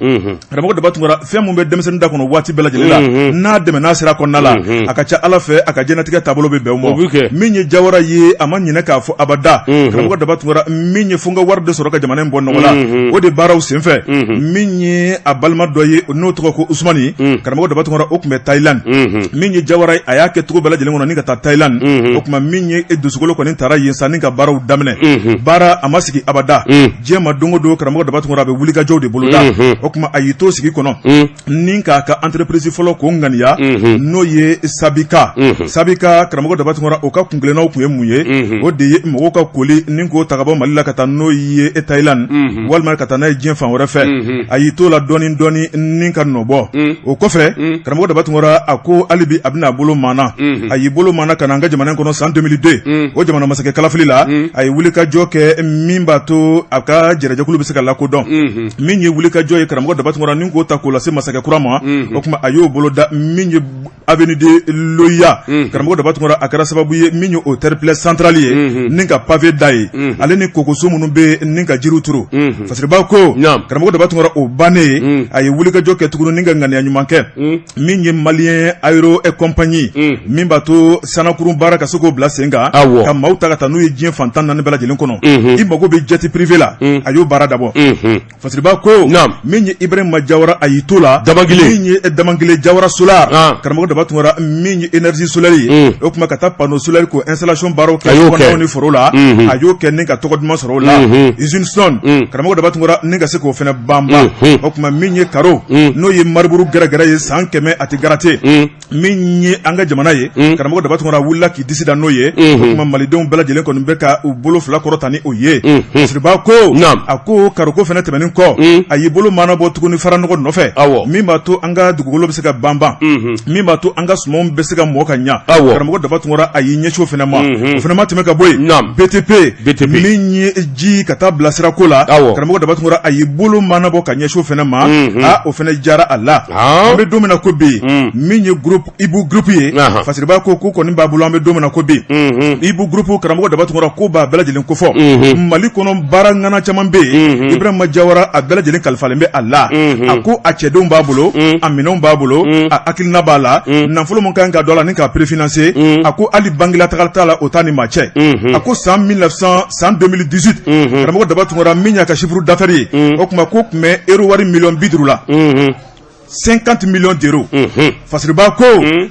Karamɔgɔ Daba Tunkara, fɛn min bɛ denmisɛnnin da kɔnɔ waati bɛɛ lajɛlen la, n'a dɛmɛ sira kɔnɔna la, a ka ca Ala fɛ, a ka diɲɛnatigɛ taabolo bɛ bɛn o ma. Min ye Jawara ye, a ma ɲinɛ k'a fɔ abada. Karamɔgɔ Daba Tunkara, min ye fo n ka wari de sɔrɔ ka jamana in bɔ nɔgɔ la, o de baaraw senfɛ, min ye a balima dɔ ye n'o tɔgɔ ko Usumani, karamɔgɔ Daba Tunkara, o tun bɛ Thaïlande. Min ye Jawara ye, a y'a kɛ cogo bɛɛ lajɛlen kɔnɔ ni ka taa Thaïlande. O tuma min ye e dusukolo kɔni taara yen sa ni ka baaraw daminɛ. Baara a ma sigi abada. Diɲɛ ma don o don, karamɔgɔ Daba Tunkara, a bɛ wulikajɔw de boloda. O tuma a y'i to sigi kɔnɔ ni k'a ka entreprise fɔlɔ k'o ŋaniya, n'o ye Sabika. Sabika, karamɔgɔ Daba Tunkara, o ka kunkelennaw tun ye mun ye? O de ye mɔgɔw ka koli ni k'o ta ka bɔ Mali la ka taa n'o ye Thaïlande walima ka taa n'a ye diɲɛ fan wɛrɛ fɛ. A y'i to la dɔɔni dɔɔni ni ka nɔbɔ. O kɔfɛ, karamɔgɔ Daba Tunkara, a ko hali bi a bɛna a bolo maana. A y'i bolo maana ka na an ka jamana in kɔnɔ san 2002, o jamana masakɛ kalafili la, a ye wulikajɔ kɛ min b'a to a ka jɛrɛjɛkulu bɛ se ka lakodɔn. Min ye wulikajɔ ye, karamɔgɔ Daba Tunkara, ni k'o ta k'o lase masakɛ kura ma, o tuma a y'o boloda. Min ye avenue de l'OUA, karamɔgɔ Daba Tunkara, a kɛra sababu ye min ye o terre-plein central ye ni ka pavé da ye, ale ni kokoso minnu bɛ ni ka jiriw turu. Fasiriba ko karamɔgɔ Daba Tunkara, o bannen, a ye wulikajɔ kɛ tuguni ni ka ŋaniya ɲuman kɛ. Min ye Malien Aéro et compagnie, min b'a to sanakurun baara ka se k'o bila sen kan, ka maaw ta ka taa n'u ye diɲɛ fan 14 bɛɛ lajɛlen kɔnɔ, i mago bɛ jet privé la, a y'o baara dabɔ. Fasiriba ko min ye Ibrahima Jawara, a y'i to la min ye Damangile Jawara Solar, karamɔgɔ Daba Tunkara, min ye énergie solaire ye, o tuma ka taa panneau solaire ko installation baaraw kɛ ni foro la, a y'o kɛ ni ka tɔgɔ duman sɔrɔ o la. Usine Stone, karamɔgɔ Daba Tunkara, ni ka se k'o fana banban. O tuma min ye karo, n'o ye marbre gɛrɛgɛrɛ ye, san 100 a tɛ gratter. Min ye an ka jamana ye, karamɔgɔ Daba Tunkara wulila k'i disi da n'o ye. O tuma malidenw bɛɛ lajɛlen kɔni bɛ ka u bolo fila kɔrɔta ni o ye. Fasiriba ko a ko karoko fana tɛmɛnen kɔ, a y'i bolo maanabɔ tuguni faranɔgɔ nɔfɛ, min b'a to an ka dugukolo bɛ se ka banban, min b'a to an ka sumanw bɛ se ka mɔ ka ɲa. Karamɔgɔ Daba Tunkara, a y'i ɲɛsin o fana ma. O fana ma tɛmɛ ka bɔ yen, BTP, BTP min ye ji ka taa bila sirako la, karamɔgɔ Daba Tunkara, a y'i bolo maanabɔ ka ɲɛsin o fana ma. Aa, o fana diyara a la. An bɛ don min na ko bi, min ye groupe Ibu Groupe ye, Fasiriba ko k'u kɔni b'a bolo. An bɛ don min na ko bi, Ibu Groupe, karamɔgɔ Daba Tunkara, ko b'a bɛɛ lajɛlen kofɔ. Mali kɔnɔ baara ŋana caman bɛ yen, Ibrahima Jawara a bɛɛ lajɛlen kalifalen bɛ a la. A ko a cɛdenw b'a bolo, a minɛnw b'a bolo, a hakilina b'a la, nafolo min kan ka don a la ni k'a préfinancer. A ko hali banque la tagali t'a la, o t'a ni maa cɛ. A ko san 1900, san 2018, karamɔgɔ Daba Tunkara, min y'a ka chiffre d'affaires ye, o tuma k'o tun bɛ euro wari miliyɔn 50 la. 50 millions d'euros Fasiriba ko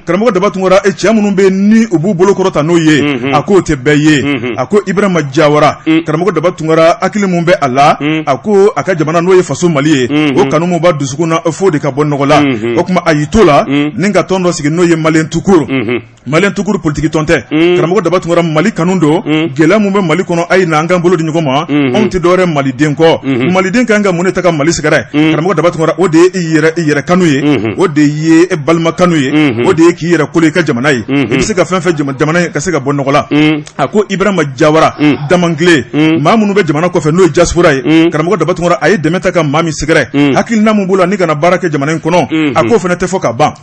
karamɔgɔ Daba Tunkara e cɛ minnu bɛ ni u b'u bolo kɔrɔta n'o ye a k'o tɛ bɛɛ ye a ko Ibrahima Jawara karamɔgɔ Daba Tunkara hakili min bɛ a la a ko a ka jamana n'o ye faso Mali ye o kanu min b'a dusukun na f'o de ka bɔ nɔgɔ la o tuma a y'i to la ni ka tɔn dɔ sigi n'o ye Malien tout court Malien tout court politiki tɔn tɛ karamɔgɔ Daba Tunkara Mali kanu don gɛlɛya min bɛ Mali kɔnɔ a ye na an k'an bolo di ɲɔgɔn ma anw tɛ dɔwɛrɛ maliden kɔ maliden ka kan ka mun de ta ka Mali sɛgɛrɛ karamɔgɔ Daba Tunkara o de ye i yɛrɛ kanu ye o de ye e balima kanu ye o de ye k'i yɛrɛ kolo i ka jamana ye i bɛ se ka fɛn fɛn jamana ye ka se ka bɔ nɔgɔ la a ko Ibrahima Jawara Damangile maa minnu bɛ jamana kɔfɛ n'o ye diaspora ye karamɔgɔ Daba Tunkara a ye dɛmɛ ta ka maa min sɛgɛrɛ hakilina min b'o la ni ka na baara kɛ jamana in kɔnɔ a k'o fana tɛ fɔ ka ban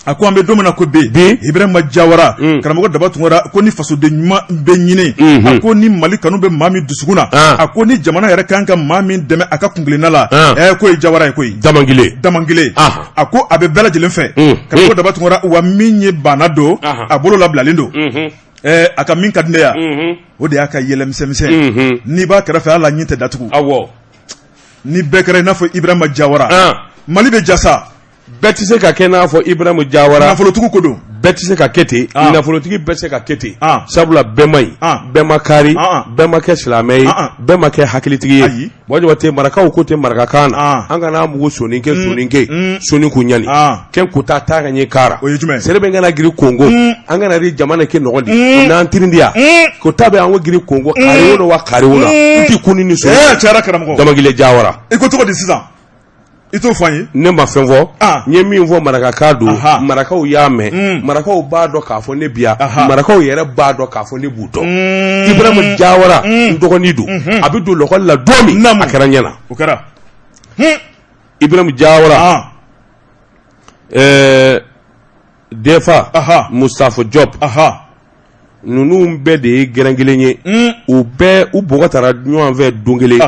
a ko an bɛ don min na ko bi Ibrahima Jawara karamɔgɔ Daba Tunkara ko ni fasoden ɲuman bɛ ɲini a ko ni Mali kanu bɛ maa min dusukun na a ko ni jamana yɛrɛ kan ka maa min dɛmɛ a ka kuntilenna la k'o ye Jawara ye koyi Damangile a ko a bɛ bɛɛ lajɛlen fɛ karamɔgɔ Daba Tunkara wa min ye baana don a bolo labilalen don a ka min ka di ne ya o de y'a ka yɛlɛ misɛnmisɛn n'i b'a kɛrɛfɛ hali a ɲin tɛ datugu ni bɛɛ kɛra i n'a fɔ Ibrahima Jawara Mali bɛ jasa bɛɛ tɛ se ka kɛ n'a fɔ Ibrahima Jawara nafolotigi ko don bɛɛ tɛ se ka kɛ ten ah. nafolotigi bɛɛ tɛ se ka kɛ ten ah. sabula bɛɛ man ɲi ah. bɛɛ ma kari bɛɛ ma kɛ silamɛ ye bɛɛ ma kɛ hakilitigi ye Buwa Jabate marakaw ko ten marakakan na an kana mugu soninke soninke soni kun ɲani kɛ kuta taa ka ɲɛ kara o ye jumɛn sere bɛ kana giri kongo an kana di jamana kɛ nɔgɔ di n'an tirindiya ko ta bɛ an ko giri kongo kari wo wa kari wo la n ti kun ni so cayara karamɔgɔ Damangile Jawara i ko cogo di sisan i t'o fɔ an ye ne ma fɛn fɔ n ye min fɔ marakakan don marakaw y'a mɛn marakaw b'a dɔn k'a fɔ ne bi yan marakaw yɛrɛ b'a dɔn k'a fɔ ne b'u dɔn Ibrahima Jawara n dɔgɔnin don a bɛ don lɔkɔli la don min a kɛra n ɲɛna o kɛra Ibrahima Jawara ɛɛ Defa Mustafa Jɔp ninnu bɛɛ de ye gɛrɛn kelen ye u bɛɛ u bɔgɔ taara ɲɔgɔn fɛ don kelen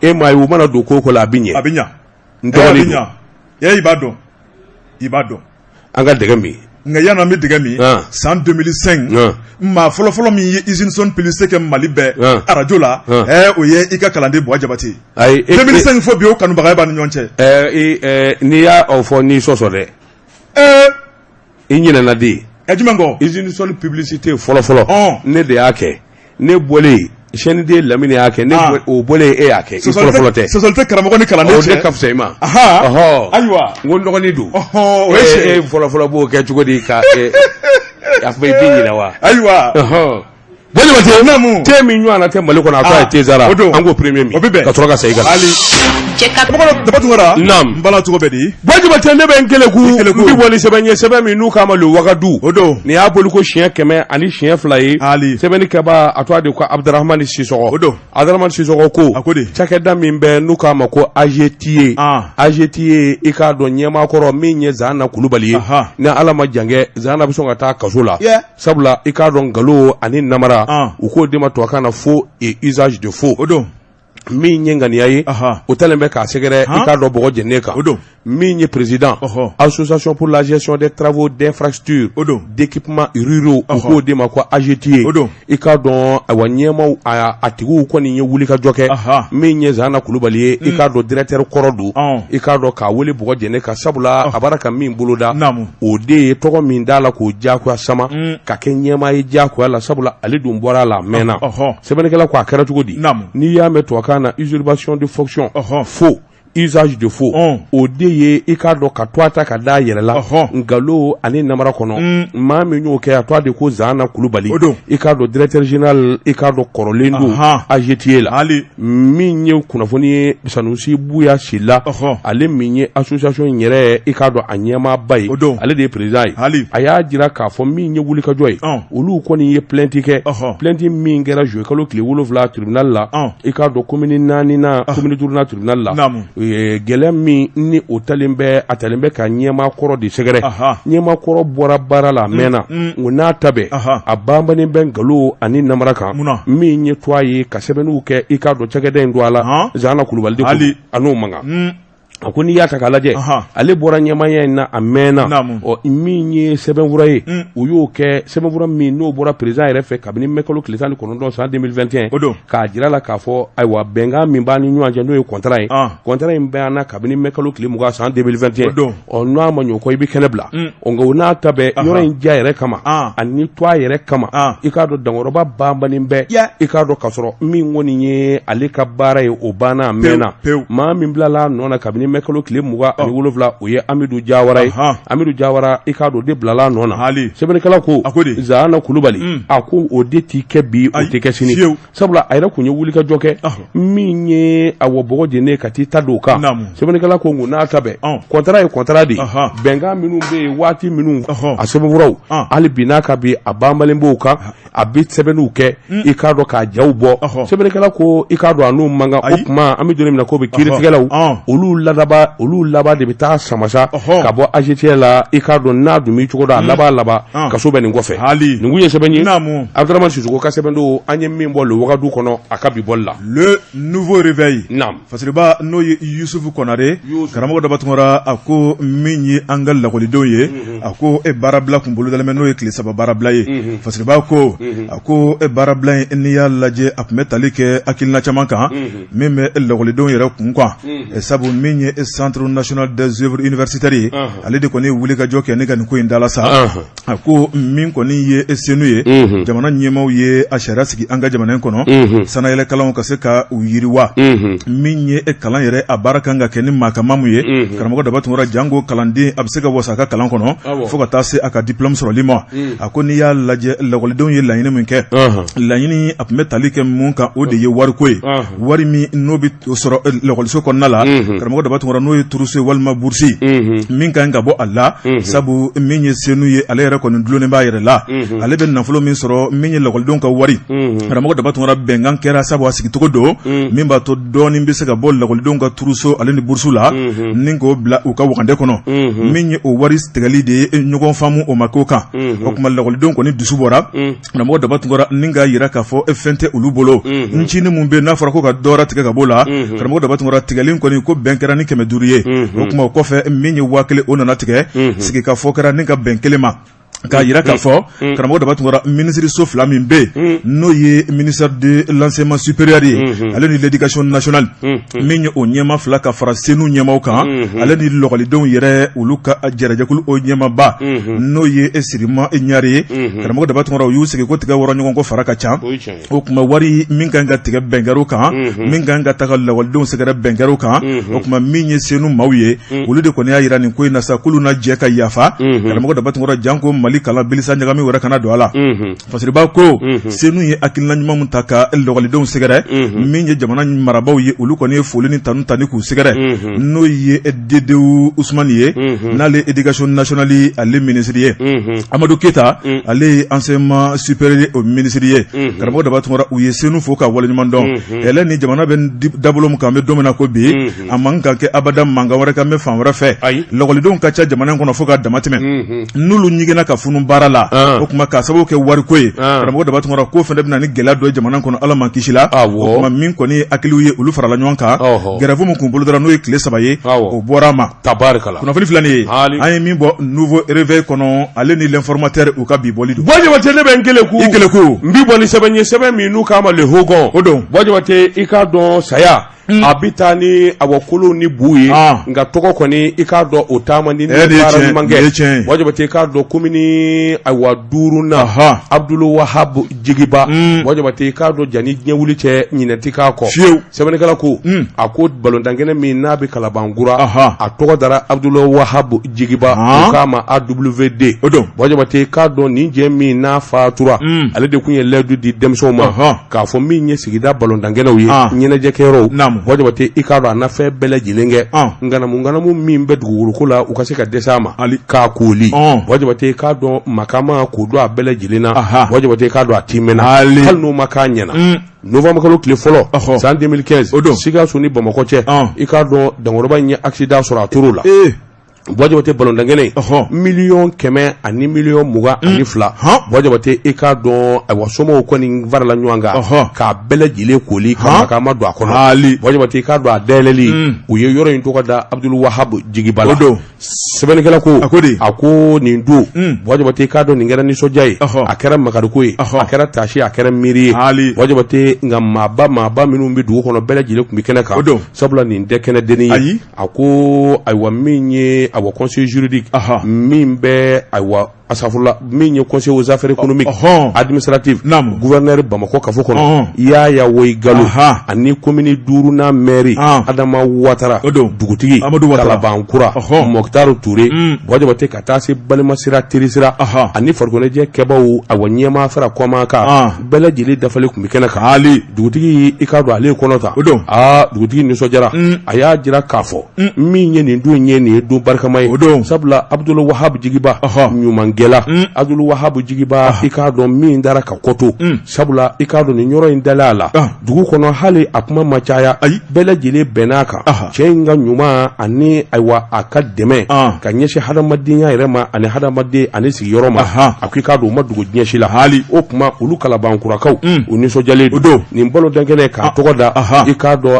e m'a ye u mana don ko ko la a bɛ ɲɛ a bɛ ɲɛ n dɔgɔnin don i b'a dɔn i b'a dɔn an ka dɛgɛ min nka yanni an bɛ dɛgɛ min san 2005 maa fɔlɔfɔlɔ min ye usine son publicité kɛ Mali bɛɛ arajo la o ye i ka kalanden Buwa Jabate ayi 2005 fo bi o kanubagaya b'an ni ɲɔgɔn cɛ n'i y'a fɔ n'i sɔsɔ dɛ i ɲinɛna de ɛ jumɛn kɔ usine son publicité fɔlɔ fɔlɔ ne de y'a kɛ ne bɔlen chaîne D Lamini y'a kɛ ne o bɔlen e y'a kɛ i fɔlɔ fɔlɔ tɛ sɔsɔli tɛ karamɔgɔ ni kalanden cɛ o de ka fisa i ma ayiwa n ko n dɔgɔnin don o ye e fɔlɔ fɔlɔ b'o kɛ cogo di ka a fɔ i b'i ɲinɛ wa ayiwa Buwa Jabate naamu te min ɲɔgɔn na tɛ Mali kɔnɔ a tɔgɔ ye Tezara o don an k'o premier min o bɛ bɛn ka sɔrɔ ka segin ka na hali Cɛ ka Daba Tunkara Naamu n bala cogo bɛ di Buwa Jabate ne bɛ n keleku n bɛ bɔ ni sɛbɛn ye sɛbɛn min n'u k'a ma le Wagadu o don nin y'a boli ko siɲɛ 102 ye hali sɛbɛnni kɛbaa a tɔgɔ de ko Abudarahamani Sisɔgɔ o don Abudarahamani Sisɔgɔ ko a ko di cakɛda min bɛ n'u k'a ma ko AGTA AGTA i k'a dɔn ɲɛmaa kɔrɔ min ye Zana Kulubali ye ni Ala ma jan kɛ Zana bɛ sɔn ka taa kaso la sabula i k'a dɔn nkalon ani namara u k'o de ma tubabukan na faux et usage de faux o don min ye ŋaniya ye o talen bɛ k'a sɛgɛrɛ i k'a dɔn bɔgɔ jɛnen kan o don min ye président association pour la gestion des travaux d'infrastructure o don d'équipement ruraux u k'o de ma ko AGTA o don i k'a dɔn ayiwa ɲɛmaaw a tigiw kɔni ye wulikajɔ kɛ min ye Zana Kulubali ye i k'a dɔn directeur kɔrɔ don i k'a dɔn k'a wele bɔgɔ jɛnen kan sabula a b'a ka min boloda o de ye tɔgɔ min d'a la k'o diyagoya sama ka kɛ ɲɛmaa ye diyagoya la sabula ale dun bɔra a la a mɛnna sɛbɛnnikɛla ko a kɛra cogo di n'i y'a mɛn tubabukan na usurpation de fonction faux usage de faux o de ye i k'a dɔn ka tɔgɔ ta ka da yɛrɛ la nkalon ani namara kɔnɔ maa min y'o kɛ a tɔgɔ de ko Zana Kulubali i k'a dɔn directeur général i k'a dɔn kɔrɔlen don AGTA la min ye kunnafoni ye Sanusi Buya Sila ale min ye association in yɛrɛ i k'a dɔn a ɲɛmaaba ye ale de ye président ye a y'a jira k'a fɔ min ye wulikajɔ ye olu kɔni ye plainte kɛ plainte min kɛra juillet kalo tile 7 tribunal la i k'a dɔn commune naaninan commune duurunan tribunal la gɛlɛya min ni o talen bɛ a talen bɛ ka ɲɛmaa kɔrɔ de sɛgɛrɛ ɲɛmaa kɔrɔ bɔra baara la a mɛnna o n'a ta bɛɛ a banbannen bɛ nkalon ani namara kan min ye tɔgɔ ye ka sɛbɛnniw kɛ i k'a dɔn cakɛda in don a la Zana Kulubali de a n'o man kan. A ko n'i y'a ta k'a lajɛ, ale bɔra ɲɛmaaya in na a mɛnna. Ɔ, min ye sɛbɛnfura ye, u y'o kɛ sɛbɛnfura min n'o bɔra président yɛrɛ fɛ kabini mai kalo tile 19 san 2021, O don, k'a jira la k'a fɔ ayiwa, bɛnkan min b'an ni ɲɔgɔn cɛ, n'o ye contrat ye, contrat in banna kabini mai kalo tile 20 san 2021. O don. Ɔ, n'a ma ɲɛ o kɔ, i bɛ kɛnɛ bila. Ɔ, nka o n'a ta bɛɛ, yɔrɔ in diya yɛrɛ kama ani to a yɛrɛ kama, i k'a dɔn Dankɔrɔba banbannen bɛɛ, i k'a dɔn k'a sɔrɔ min kɔni ye ale ka baara ye, o banna a mɛnna. Maa min bilala a nɔ na kabini mai kalo tile 27, o ye Amidu Jawara ye. Amidu Jawara, i k'a dɔn o de bilala a nɔ na. Sɛbɛnnikɛla ko Zahana Kulubali, a ko o de t'i kɛ bi, o tɛ kɛ sini, sabula a yɛrɛ tun ye wulikajɔ kɛ min ye awɔ bɔgɔ jeni ka t'i ta don o kan. Sɛbɛnnikɛla ko n'a ta bɛɛ, contrat ye contrat de ye, bɛnkan minnu bɛ yen, waati minnu a sɛbɛnfuraw, hali bi n'a ka bi, a banbalen b'o kan, a bɛ sɛbɛnniw kɛ, i k'a dɔn k'a jaw bɔ. Sɛbɛnnikɛla ko i k'a dɔn a n'u man kan. O tuma an bɛ don min na ko bi, kiiritigɛlaw olu ladaba, olu laban de bɛ taa sama sa ka bɔ AGT la. I k'a dɔn n'a dun b'i cogo dɔn, a laban laban kaso bɛ nin kɔfɛ. Nin kun ye sɛbɛn ye, Abdramane Sisoko ka sɛbɛn don, an ye min bɔ Le Wagadu kɔnɔ a ka bi bɔli la. Le Nouveau Réveil. Naam. Fasiriba, n'o ye Yusufu Kɔnare, karamɔgɔ Daba Tunkara, a ko min ye an ka lakɔlidenw ye, a ko e baarabila kun bolodalen bɛ, n'o ye tile 3 baarabila ye. Fasiriba ko, a ko e baarabila in, n'i y'a lajɛ, a tun bɛ tali kɛ hakilina caman kan min bɛ lakɔlidenw yɛrɛ kun kan, sabu min ye Centre national des œuvres universitaires ye, ale de kɔni ye wulikajɔ kɛ ne ka nin ko in da la sa. A ko min kɔni ye SENU ye, jamana ɲɛmaaw ye a sariya sigi an ka jamana in kɔnɔ, sanayɛlɛkalanw ka se ka u yiriwa. Min ye kalan yɛrɛ, a baara kan ka kɛ ni maakamamu ye, karamɔgɔ Daba Tunkara, janko kalanden a bɛ se ka wasa a ka kalan kɔnɔ fo ka taa se a ka diplôme sɔrɔli ma. A ko n'i y'a lajɛ, lakɔlidenw ye laɲini min kɛ, laɲini a tun bɛ tali kɛ mun kan, o de ye wariko ye, wari min n'o bɛ sɔrɔ lakɔliso kɔnɔna la, karamɔgɔ Daba Tunkara, n'o ye trousseau walima bourse min kan ka bɔ a la, sabu min ye SENU ye, ale yɛrɛ kɔni dulonnen b'a yɛrɛ la, ale bɛ nafolo min sɔrɔ, min ye lakɔlidenw ka wari, karamɔgɔ Daba Tunkara, bɛnkan kɛra, sabu a sigicogo don min b'a to dɔɔnin bɛ se ka bɔ lakɔlidenw ka trousseau ale ni bourse la ni k'o bila u ka wagande kɔnɔ. Min ye o wari tigɛli de ye, ɲɔgɔn faamu o ma k'o kan. O tuma lakɔlidenw kɔni dusu bɔra, karamɔgɔ Daba Tunkara, ni k'a jira k'a fɔ fɛn tɛ olu bolo. Ncinin min bɛ n'a fɔra ko ka dɔ tigɛ ka bɔ la, karamɔgɔ Daba Tunkara, tigɛli kɔni ko bɛn kɛra ni 500 ye. O tuma o kɔfɛ, min ye 1000, o nana tigɛ. Sigikafɔ kɛra ni ka bɛn kelen ma, k'a jira k'a fɔ, karamɔgɔ Daba Tunkara, minisiriso fila min bɛ yen, n'o ye ministère de l'enseignement supérieur ye, ale ni l'éducation nationale, min ye o ɲɛmaa fila ka fara SENU ɲɛmaaw kan, ale ni lakɔlidenw yɛrɛ olu ka jɛrɛjɛkulu o ɲɛmaaba, n'o ye Sirima Ɲare ye, karamɔgɔ Daba Tunkara, u y'u sigi ko tigɛ wɔrɔ ɲɔgɔn kɔ fara ka ca. O tuma wari min kan ka tigɛ, bɛn kɛr'o kan. Min kan ka taga lakɔlidenw sɛgɛrɛ, bɛn kɛr'o kan. O tuma min ye SENU maaw ye, olu de kɔni y'a jira nin ko in na sa, k'olu na jɛ ka yafa, karamɔgɔ Daba Tunkara, janko Mali kalan bilisa ɲagami wɛrɛ kana don a la. Fasiriba ko SENU ye hakilina ɲuman min ta ka lakɔlidenw sɛgɛrɛ, min ye jamana marabaaw ye, olu kɔni ye foli ni tanu ta ni k'u sɛgɛrɛ, n'o ye Dedewu Usumani ye, n'ale éducation nationale ale minisiri ye, Amadu Keyita, ale ye enseignement supérieur o minisiri ye. Karamɔgɔ Daba Tunkara, u ye SENU fo ka waleɲuman dɔn. Yɛlɛ ni jamana bɛ dabolo min kan, an bɛ don min na ko bi, a man kan kɛ abada mankan wɛrɛ ka mɛn fan wɛrɛ fɛ. Lakɔlidenw ka ca jamana in kɔnɔ fo ka dama tɛmɛ. N'olu ɲiginna ka funu baara la, o tuma k'a sababu kɛ wariko ye, karamɔgɔ Daba Tunkara, k'o fana bɛ na ni gɛlɛya dɔ ye jamana kɔnɔ, Ala m'an kisi la. O tuma min kɔni ye hakiliw ye, olu farala ɲɔgɔn kan, grève min kun bolodara, n'o ye tile 3 ye, o bɔra a ma. Tabarikala. Kunnafoni filɛ nin ye, an ye min bɔ Nouveau Réveil kɔnɔ, ale ni L'Informateur u ka bi bɔli don. Buwa Jabate, ne bɛ n keleku. I keleku. N bi bɔ ni sɛbɛn ye, sɛbɛn min n'u k'a ma Le Hogon. O don. Buwa Jabate, i k'a dɔn saya a bɛ taa ni awɔ kolo ni bu ye, nka tɔgɔ kɔni, i k'a dɔn o taama ni baara ɲuman kɛ. Buwa Jabate, i k'a dɔn komini ayiwa duurunan, Abdul Wahab Jigiba, Buwa Jabate, i k'a dɔn jani diɲɛ wuli cɛ, ɲinɛ tɛ k'a kɔ. Fiyewu. Sɛbɛnnikɛla ko, a ko balontankɛnɛ min n'a bɛ Kalabankura, a tɔgɔ dara Abdul Wahab Jigiba, u k'a ma AWD. O don. Buwa Jabate, i k'a dɔn nin jɛ min n'a fatura, ale de tun ye layidu di denmisɛnw ma k'a fɔ min ye sigida balontankɛnɛw ye, ɲɛnajɛkɛyɔrɔw. Buwa Jabate, i k'a dɔn a na fɛn bɛɛ lajɛlen kɛ, ŋanamu ŋanamu min bɛ dugukoloko la, u ka se ka dɛsɛ a ma k'a kooli. Buwa Jabate, i k'a dɔn makama k'o don a bɛɛ lajɛlen na. Buwa Jabate, i k'a dɔn a timɛna, hali n'o ma k'a ɲɛna. Novembre kalo tile fɔlɔ san 2015, O don, Sikaso ni Bamakɔ cɛ, i k'a dɔn Dankɔrɔba in ye accident sɔrɔ, a tor'o la. Buwa Jabate balontankɛnɛ miliyɔn 100 ani miliyɔn 22. Buwa Jabate i k'a dɔn ayiwa somaw kɔni farala ɲɔgɔn kan k'a bɛɛ lajɛlen koli ka ma don a kɔnɔ. Buwa Jabate i k'a dɔn a dayɛlɛli u ye yɔrɔ in tɔgɔ da Abudulu Wahabu Jigiba la. Sɛbɛnnikɛla ko a ko nin don Buwa Jabate i k'a dɔn nin kɛra nisɔndiya ye, a kɛra makariko ye, a kɛra taasi, a kɛra miiri ye. Buwa Jabate nka maaba minnu bɛ dugu kɔnɔ bɛɛ lajɛlen tun bɛ kɛnɛ kan, sabula nin tɛ kɛnɛ dennin ye. A ko ayiwa min ye ayiwa conseil juridique min bɛ ayiwa asafurula min ye conseil aux affaires économiques administratives gouverneur Bamakɔ kafo kɔnɔ Yaya Woyigalo ani commune duurunan maire Adama Watara dugutigi Kalabankura Mɔkitaru Ture Buwa Jabate ka taa se balimasira terisira ani farikoloɲɛnajɛ kɛbaaw ayiwa ɲɛmaa fara kɔmaa kan bɛɛ lajɛlen dafalen tun bɛ kɛnɛ kan. Hali dugutigi i k'a dɔn ale ye kɔnɔ ta. O don. Aa dugutigi nisɔndiyara. A y'a jira k'a fɔ. Min ye nin don in ye, nin ye don barikama ye. O don. Sabula Abudulu Wahabu Jigiba. Ɔhɔ. Ɲumankɛla. Abudulu Wahabu Jigiba. I k'a dɔn min dara ka kɔ to. Sabula i k'a dɔn nin yɔrɔ in dalen a la. Dugu kɔnɔ hali a kuma ma caya. Ayi. Bɛɛ lajɛlen bɛnn'a kan. Cɛ in ka ɲuman ani ayiwa a ka dɛmɛ. Ka ɲɛsin hadamadenya yɛrɛ ma ani hadamaden ani sigiyɔrɔ ma. A ko i k'a dɔn o ma dogo diɲɛ si la. Hali. O tuma olu Kalabankurakaw. U nisɔndiyalen don. Nin balontankɛnɛ k'a tɔgɔ da. I k'a dɔn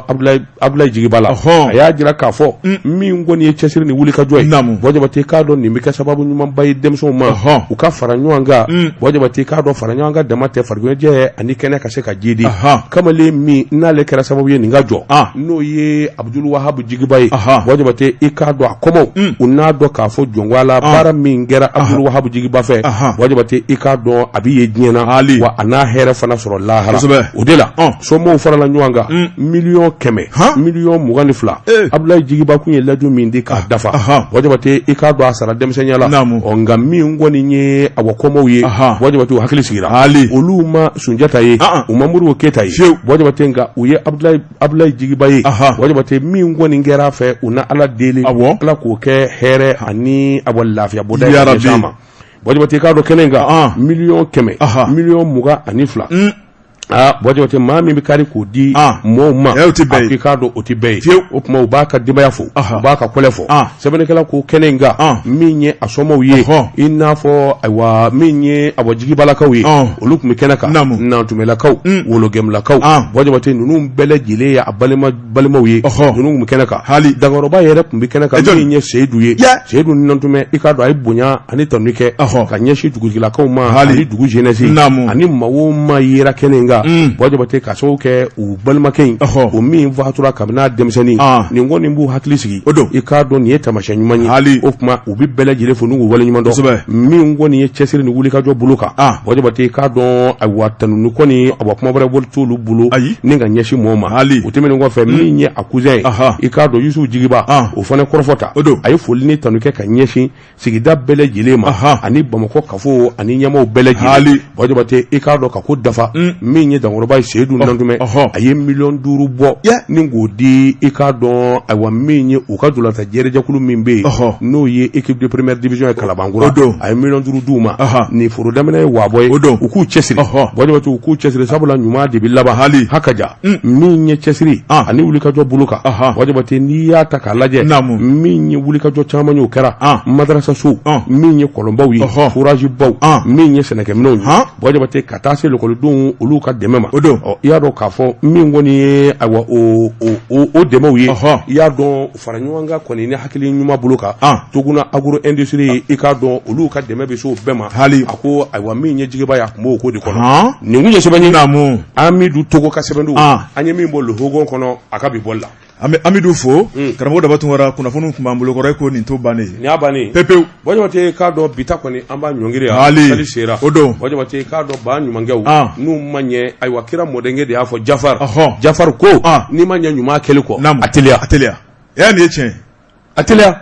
Abudulayi Jigiba la. A y'a jira k'a fɔ. Min kɔni ye cɛsiri ni wulikajɔ ye. Naamu. Buwa Jabate i k'a dɔn nin bɛ kɛ sababu ɲumanba ye denmisɛnw ma. U ka fara ɲɔgɔn kan. Buwa Jabate i k'a dɔn fara ɲɔgɔn kan dama tɛ farikoloɲɛnajɛ ani kɛnɛ ka se ka jidi. Kamalen min n'ale kɛra sababu ye nin ka jɔ. N'o ye Abudulu Wahabu Jigiba ye. Buwa Jabate i k'a dɔn a kɔmɔw u n'a dɔn k'a fɔ jɔn la baara min kɛra Abudulu Wahabu Jigiba fɛ. Buwa Jabate i k'a dɔn a bɛ ye diɲɛ na. Hali. Wa a n'a hɛrɛ fana sɔrɔ lahara. Kosɛbɛ. O de la. Somɔgɔw farala ɲɔgɔn kan miliyɔn 100 miliyɔn 22 Abudulayi Jigiba kun ye layidu min di k'a dafa. Buwa Jabate i k'a dɔn a sara denmisɛnninya la. Ɔ nka min kɔni ye awa kɔmɔw ye. Buwa Jabate u hakili sigira. Hali. Olu ma Sunjata ye. U ma Modibo Keyita ye. Fiyewu. Buwa Jabate nka u ye Abudulayi Jigiba ye. Buwa Jabate min kɔni kɛra a fɛ u na Ala deli. Awɔ. Ala k'o kɛ hɛrɛ ani awa lafiya bɔda ye ka ɲɛsin a ma. Buwa Jabate i k'a dɔn kɛnɛ in kan. Miliyɔn 100 miliyɔn 22. Aa Buwa Jabate maa min bɛ kari k'o di mɔgɔw ma o tɛ bɛɛ ye. I k'a dɔn o tɛ bɛɛ ye fiyewu. O tuma u b'a ka denbaya fo, u b'a ka kɔlɛ fo. Sɛbɛnnikɛla ko kɛnɛ in kan min ye a somɔgɔw ye, i n'a fɔ ayiwa min ye awa Jigibalakaw ye, olu tun bɛ kɛnɛ kan, Nantumɛlakaw, Wologɛmulakaw, Buwa Jabate ninnu bɛɛ lajɛlen ye a balima balimaw ye, ninnu tun bɛ kɛnɛ kan. Hali dankɔrɔba yɛrɛ tun bɛ kɛnɛ kan min ye Seyidu ye. Seyidu Nantumɛ i k'a dɔn a ye bonya ani tanuni kɛ ka ɲɛsin dugutigilakaw ma ani dugu jeunesse ani maa o maa yera kɛnɛ in kan. Buwa Jabate ka sababu kɛ u balimakɛ in, o min fatura kabini a denmisɛnnin, nin kɔni b'u hakili sigi. O don. I k'a dɔn nin ye taamasiyɛn ɲuman ye. Hali. O tuma u bɛ bɛɛ lajɛlen fo n'u k'u waleɲuman dɔn. Min kɔni ye cɛsiri ni wulikajɔ bolo kan. Buwa Jabate i k'a dɔn ayiwa tanuni kɔni awa kuma wɛrɛ bolo t'olu bolo. Ayi. Ni ka ɲɛsin mɔgɔw ma. Hali. O tɛmɛnen kɔfɛ min ye a cousin ye. I k'a dɔn Yusufu Jigiba. O fana kɔrɔfɔ ta. O don. A ye foli ni tanu kɛ ka ɲɛsin sigida bɛɛ lajɛlen ma. Ani Bamakɔ kafo ani ɲɛmaaw bɛɛ lajɛlen. Hali. Buwa Jabate i k'a dɔn ka ko dafa. Min ye dankɔrɔba ye Seyidu Nantumɛ. A ye miliyɔn 5 bɔ. Ni k'o di i k'a dɔn ayiwa min ye u ka ntolatan jɛrɛjɛkulu min bɛ yen. N'o ye équipe de première division ye Kalabankura. O don. A ye miliyɔn 5 d'u ma. Nin foro daminɛ ye waabɔ ye. O don. U k'u cɛsiri. Buwa Jabate u k'u cɛsiri sabula ɲuman de bɛ laban. Hali. Hakaja. Min ye cɛsiri ani wulikajɔ bolo kan. Buwa Jabate n'i y'a ta k'a lajɛ. Naamu. Min ye wulikajɔ caman ye o kɛra. Madarasa so. Min ye kɔlɔnbaw ye. Forage baw. Min ye sɛnɛkɛminɛnw ye. Buwa Jabate ka taa se lakɔlidenw olu ka dɛmɛ ma. O don. Ɔ i y'a dɔn k'a fɔ min kɔni ye ayiwa o o dɛmɛw ye. I y'a dɔn fara ɲɔgɔn kan kɔni ni hakili ɲuman bolo kan. Toguna agro industrie i k'a dɔn olu ka dɛmɛ bɛ se o bɛɛ ma. Hali. A ko ayiwa min ye Jigiba ye a tun b'o ko de kɔnɔ. Nin kun ye sɛbɛn ye. Naamu. Amidu Togo ka sɛbɛn don. An ye min bɔ Le Hogon kɔnɔ a ka bi bɔli la. An bɛ Amidu fo. Karamɔgɔ Daba Tunkara kunnafoniw tun b'an bolokɔrɔ e ko nin to bannen ye. Nin y'a bannen ye. Pepewu. Buwa Jabate k'a dɔn bi ta kɔni an b'a ɲɔngiri yan. Hali. Sali sera. O don. Buwa Jabate k'a dɔn ba ɲumankɛw. N'u ma ɲɛ ayiwa kira mɔdenkɛ de y'a fɔ Jafar. Jafar ko. N'i ma ɲɛ ɲuman kɛli kɔ. Naamu. A teliya. A teliya. Ɛ nin ye tiɲɛ ye. A teliya.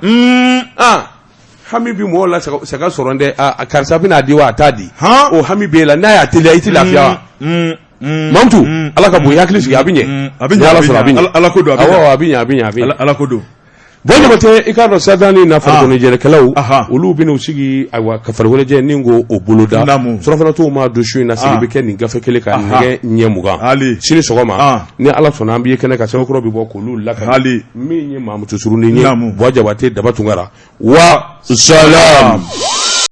Hami bi mɔgɔw la saga sɔrɔ dɛ karisa bɛna a di wa a t'a di. O hami b'e la n'a y'a teliya i tɛ lafiya wa. Mamutu Ala ka bon i hakili sigi a bɛ ɲɛ. A bɛ ɲɛ Ni Ala sɔnna a bɛ ɲɛ. Ala ko don a bɛ ɲɛ. Awɔ a bɛ ɲɛ a bɛ ɲɛ a bɛ ɲɛ. Ala ko don. Buwa Jabate, i k'a dɔn sadani na farikoloɲɛnajɛkɛlaw olu bɛna u sigi, ayiwa, ka farikoloɲɛnajɛ ni ko o boloda. Surɔfanatɔw ma don su in na, sigi bɛ kɛ nin gafe kelen kan nɛgɛ ɲɛ 20 sini sɔgɔma. Ni Ala sɔnna, an b'i kɛnɛ kan, sɛbɛnkɔrɔ bɛ bɔ k'olu lakali min ye Mamutu Surunin ye. Buwa Jabate, Daba Tunkara wa salam.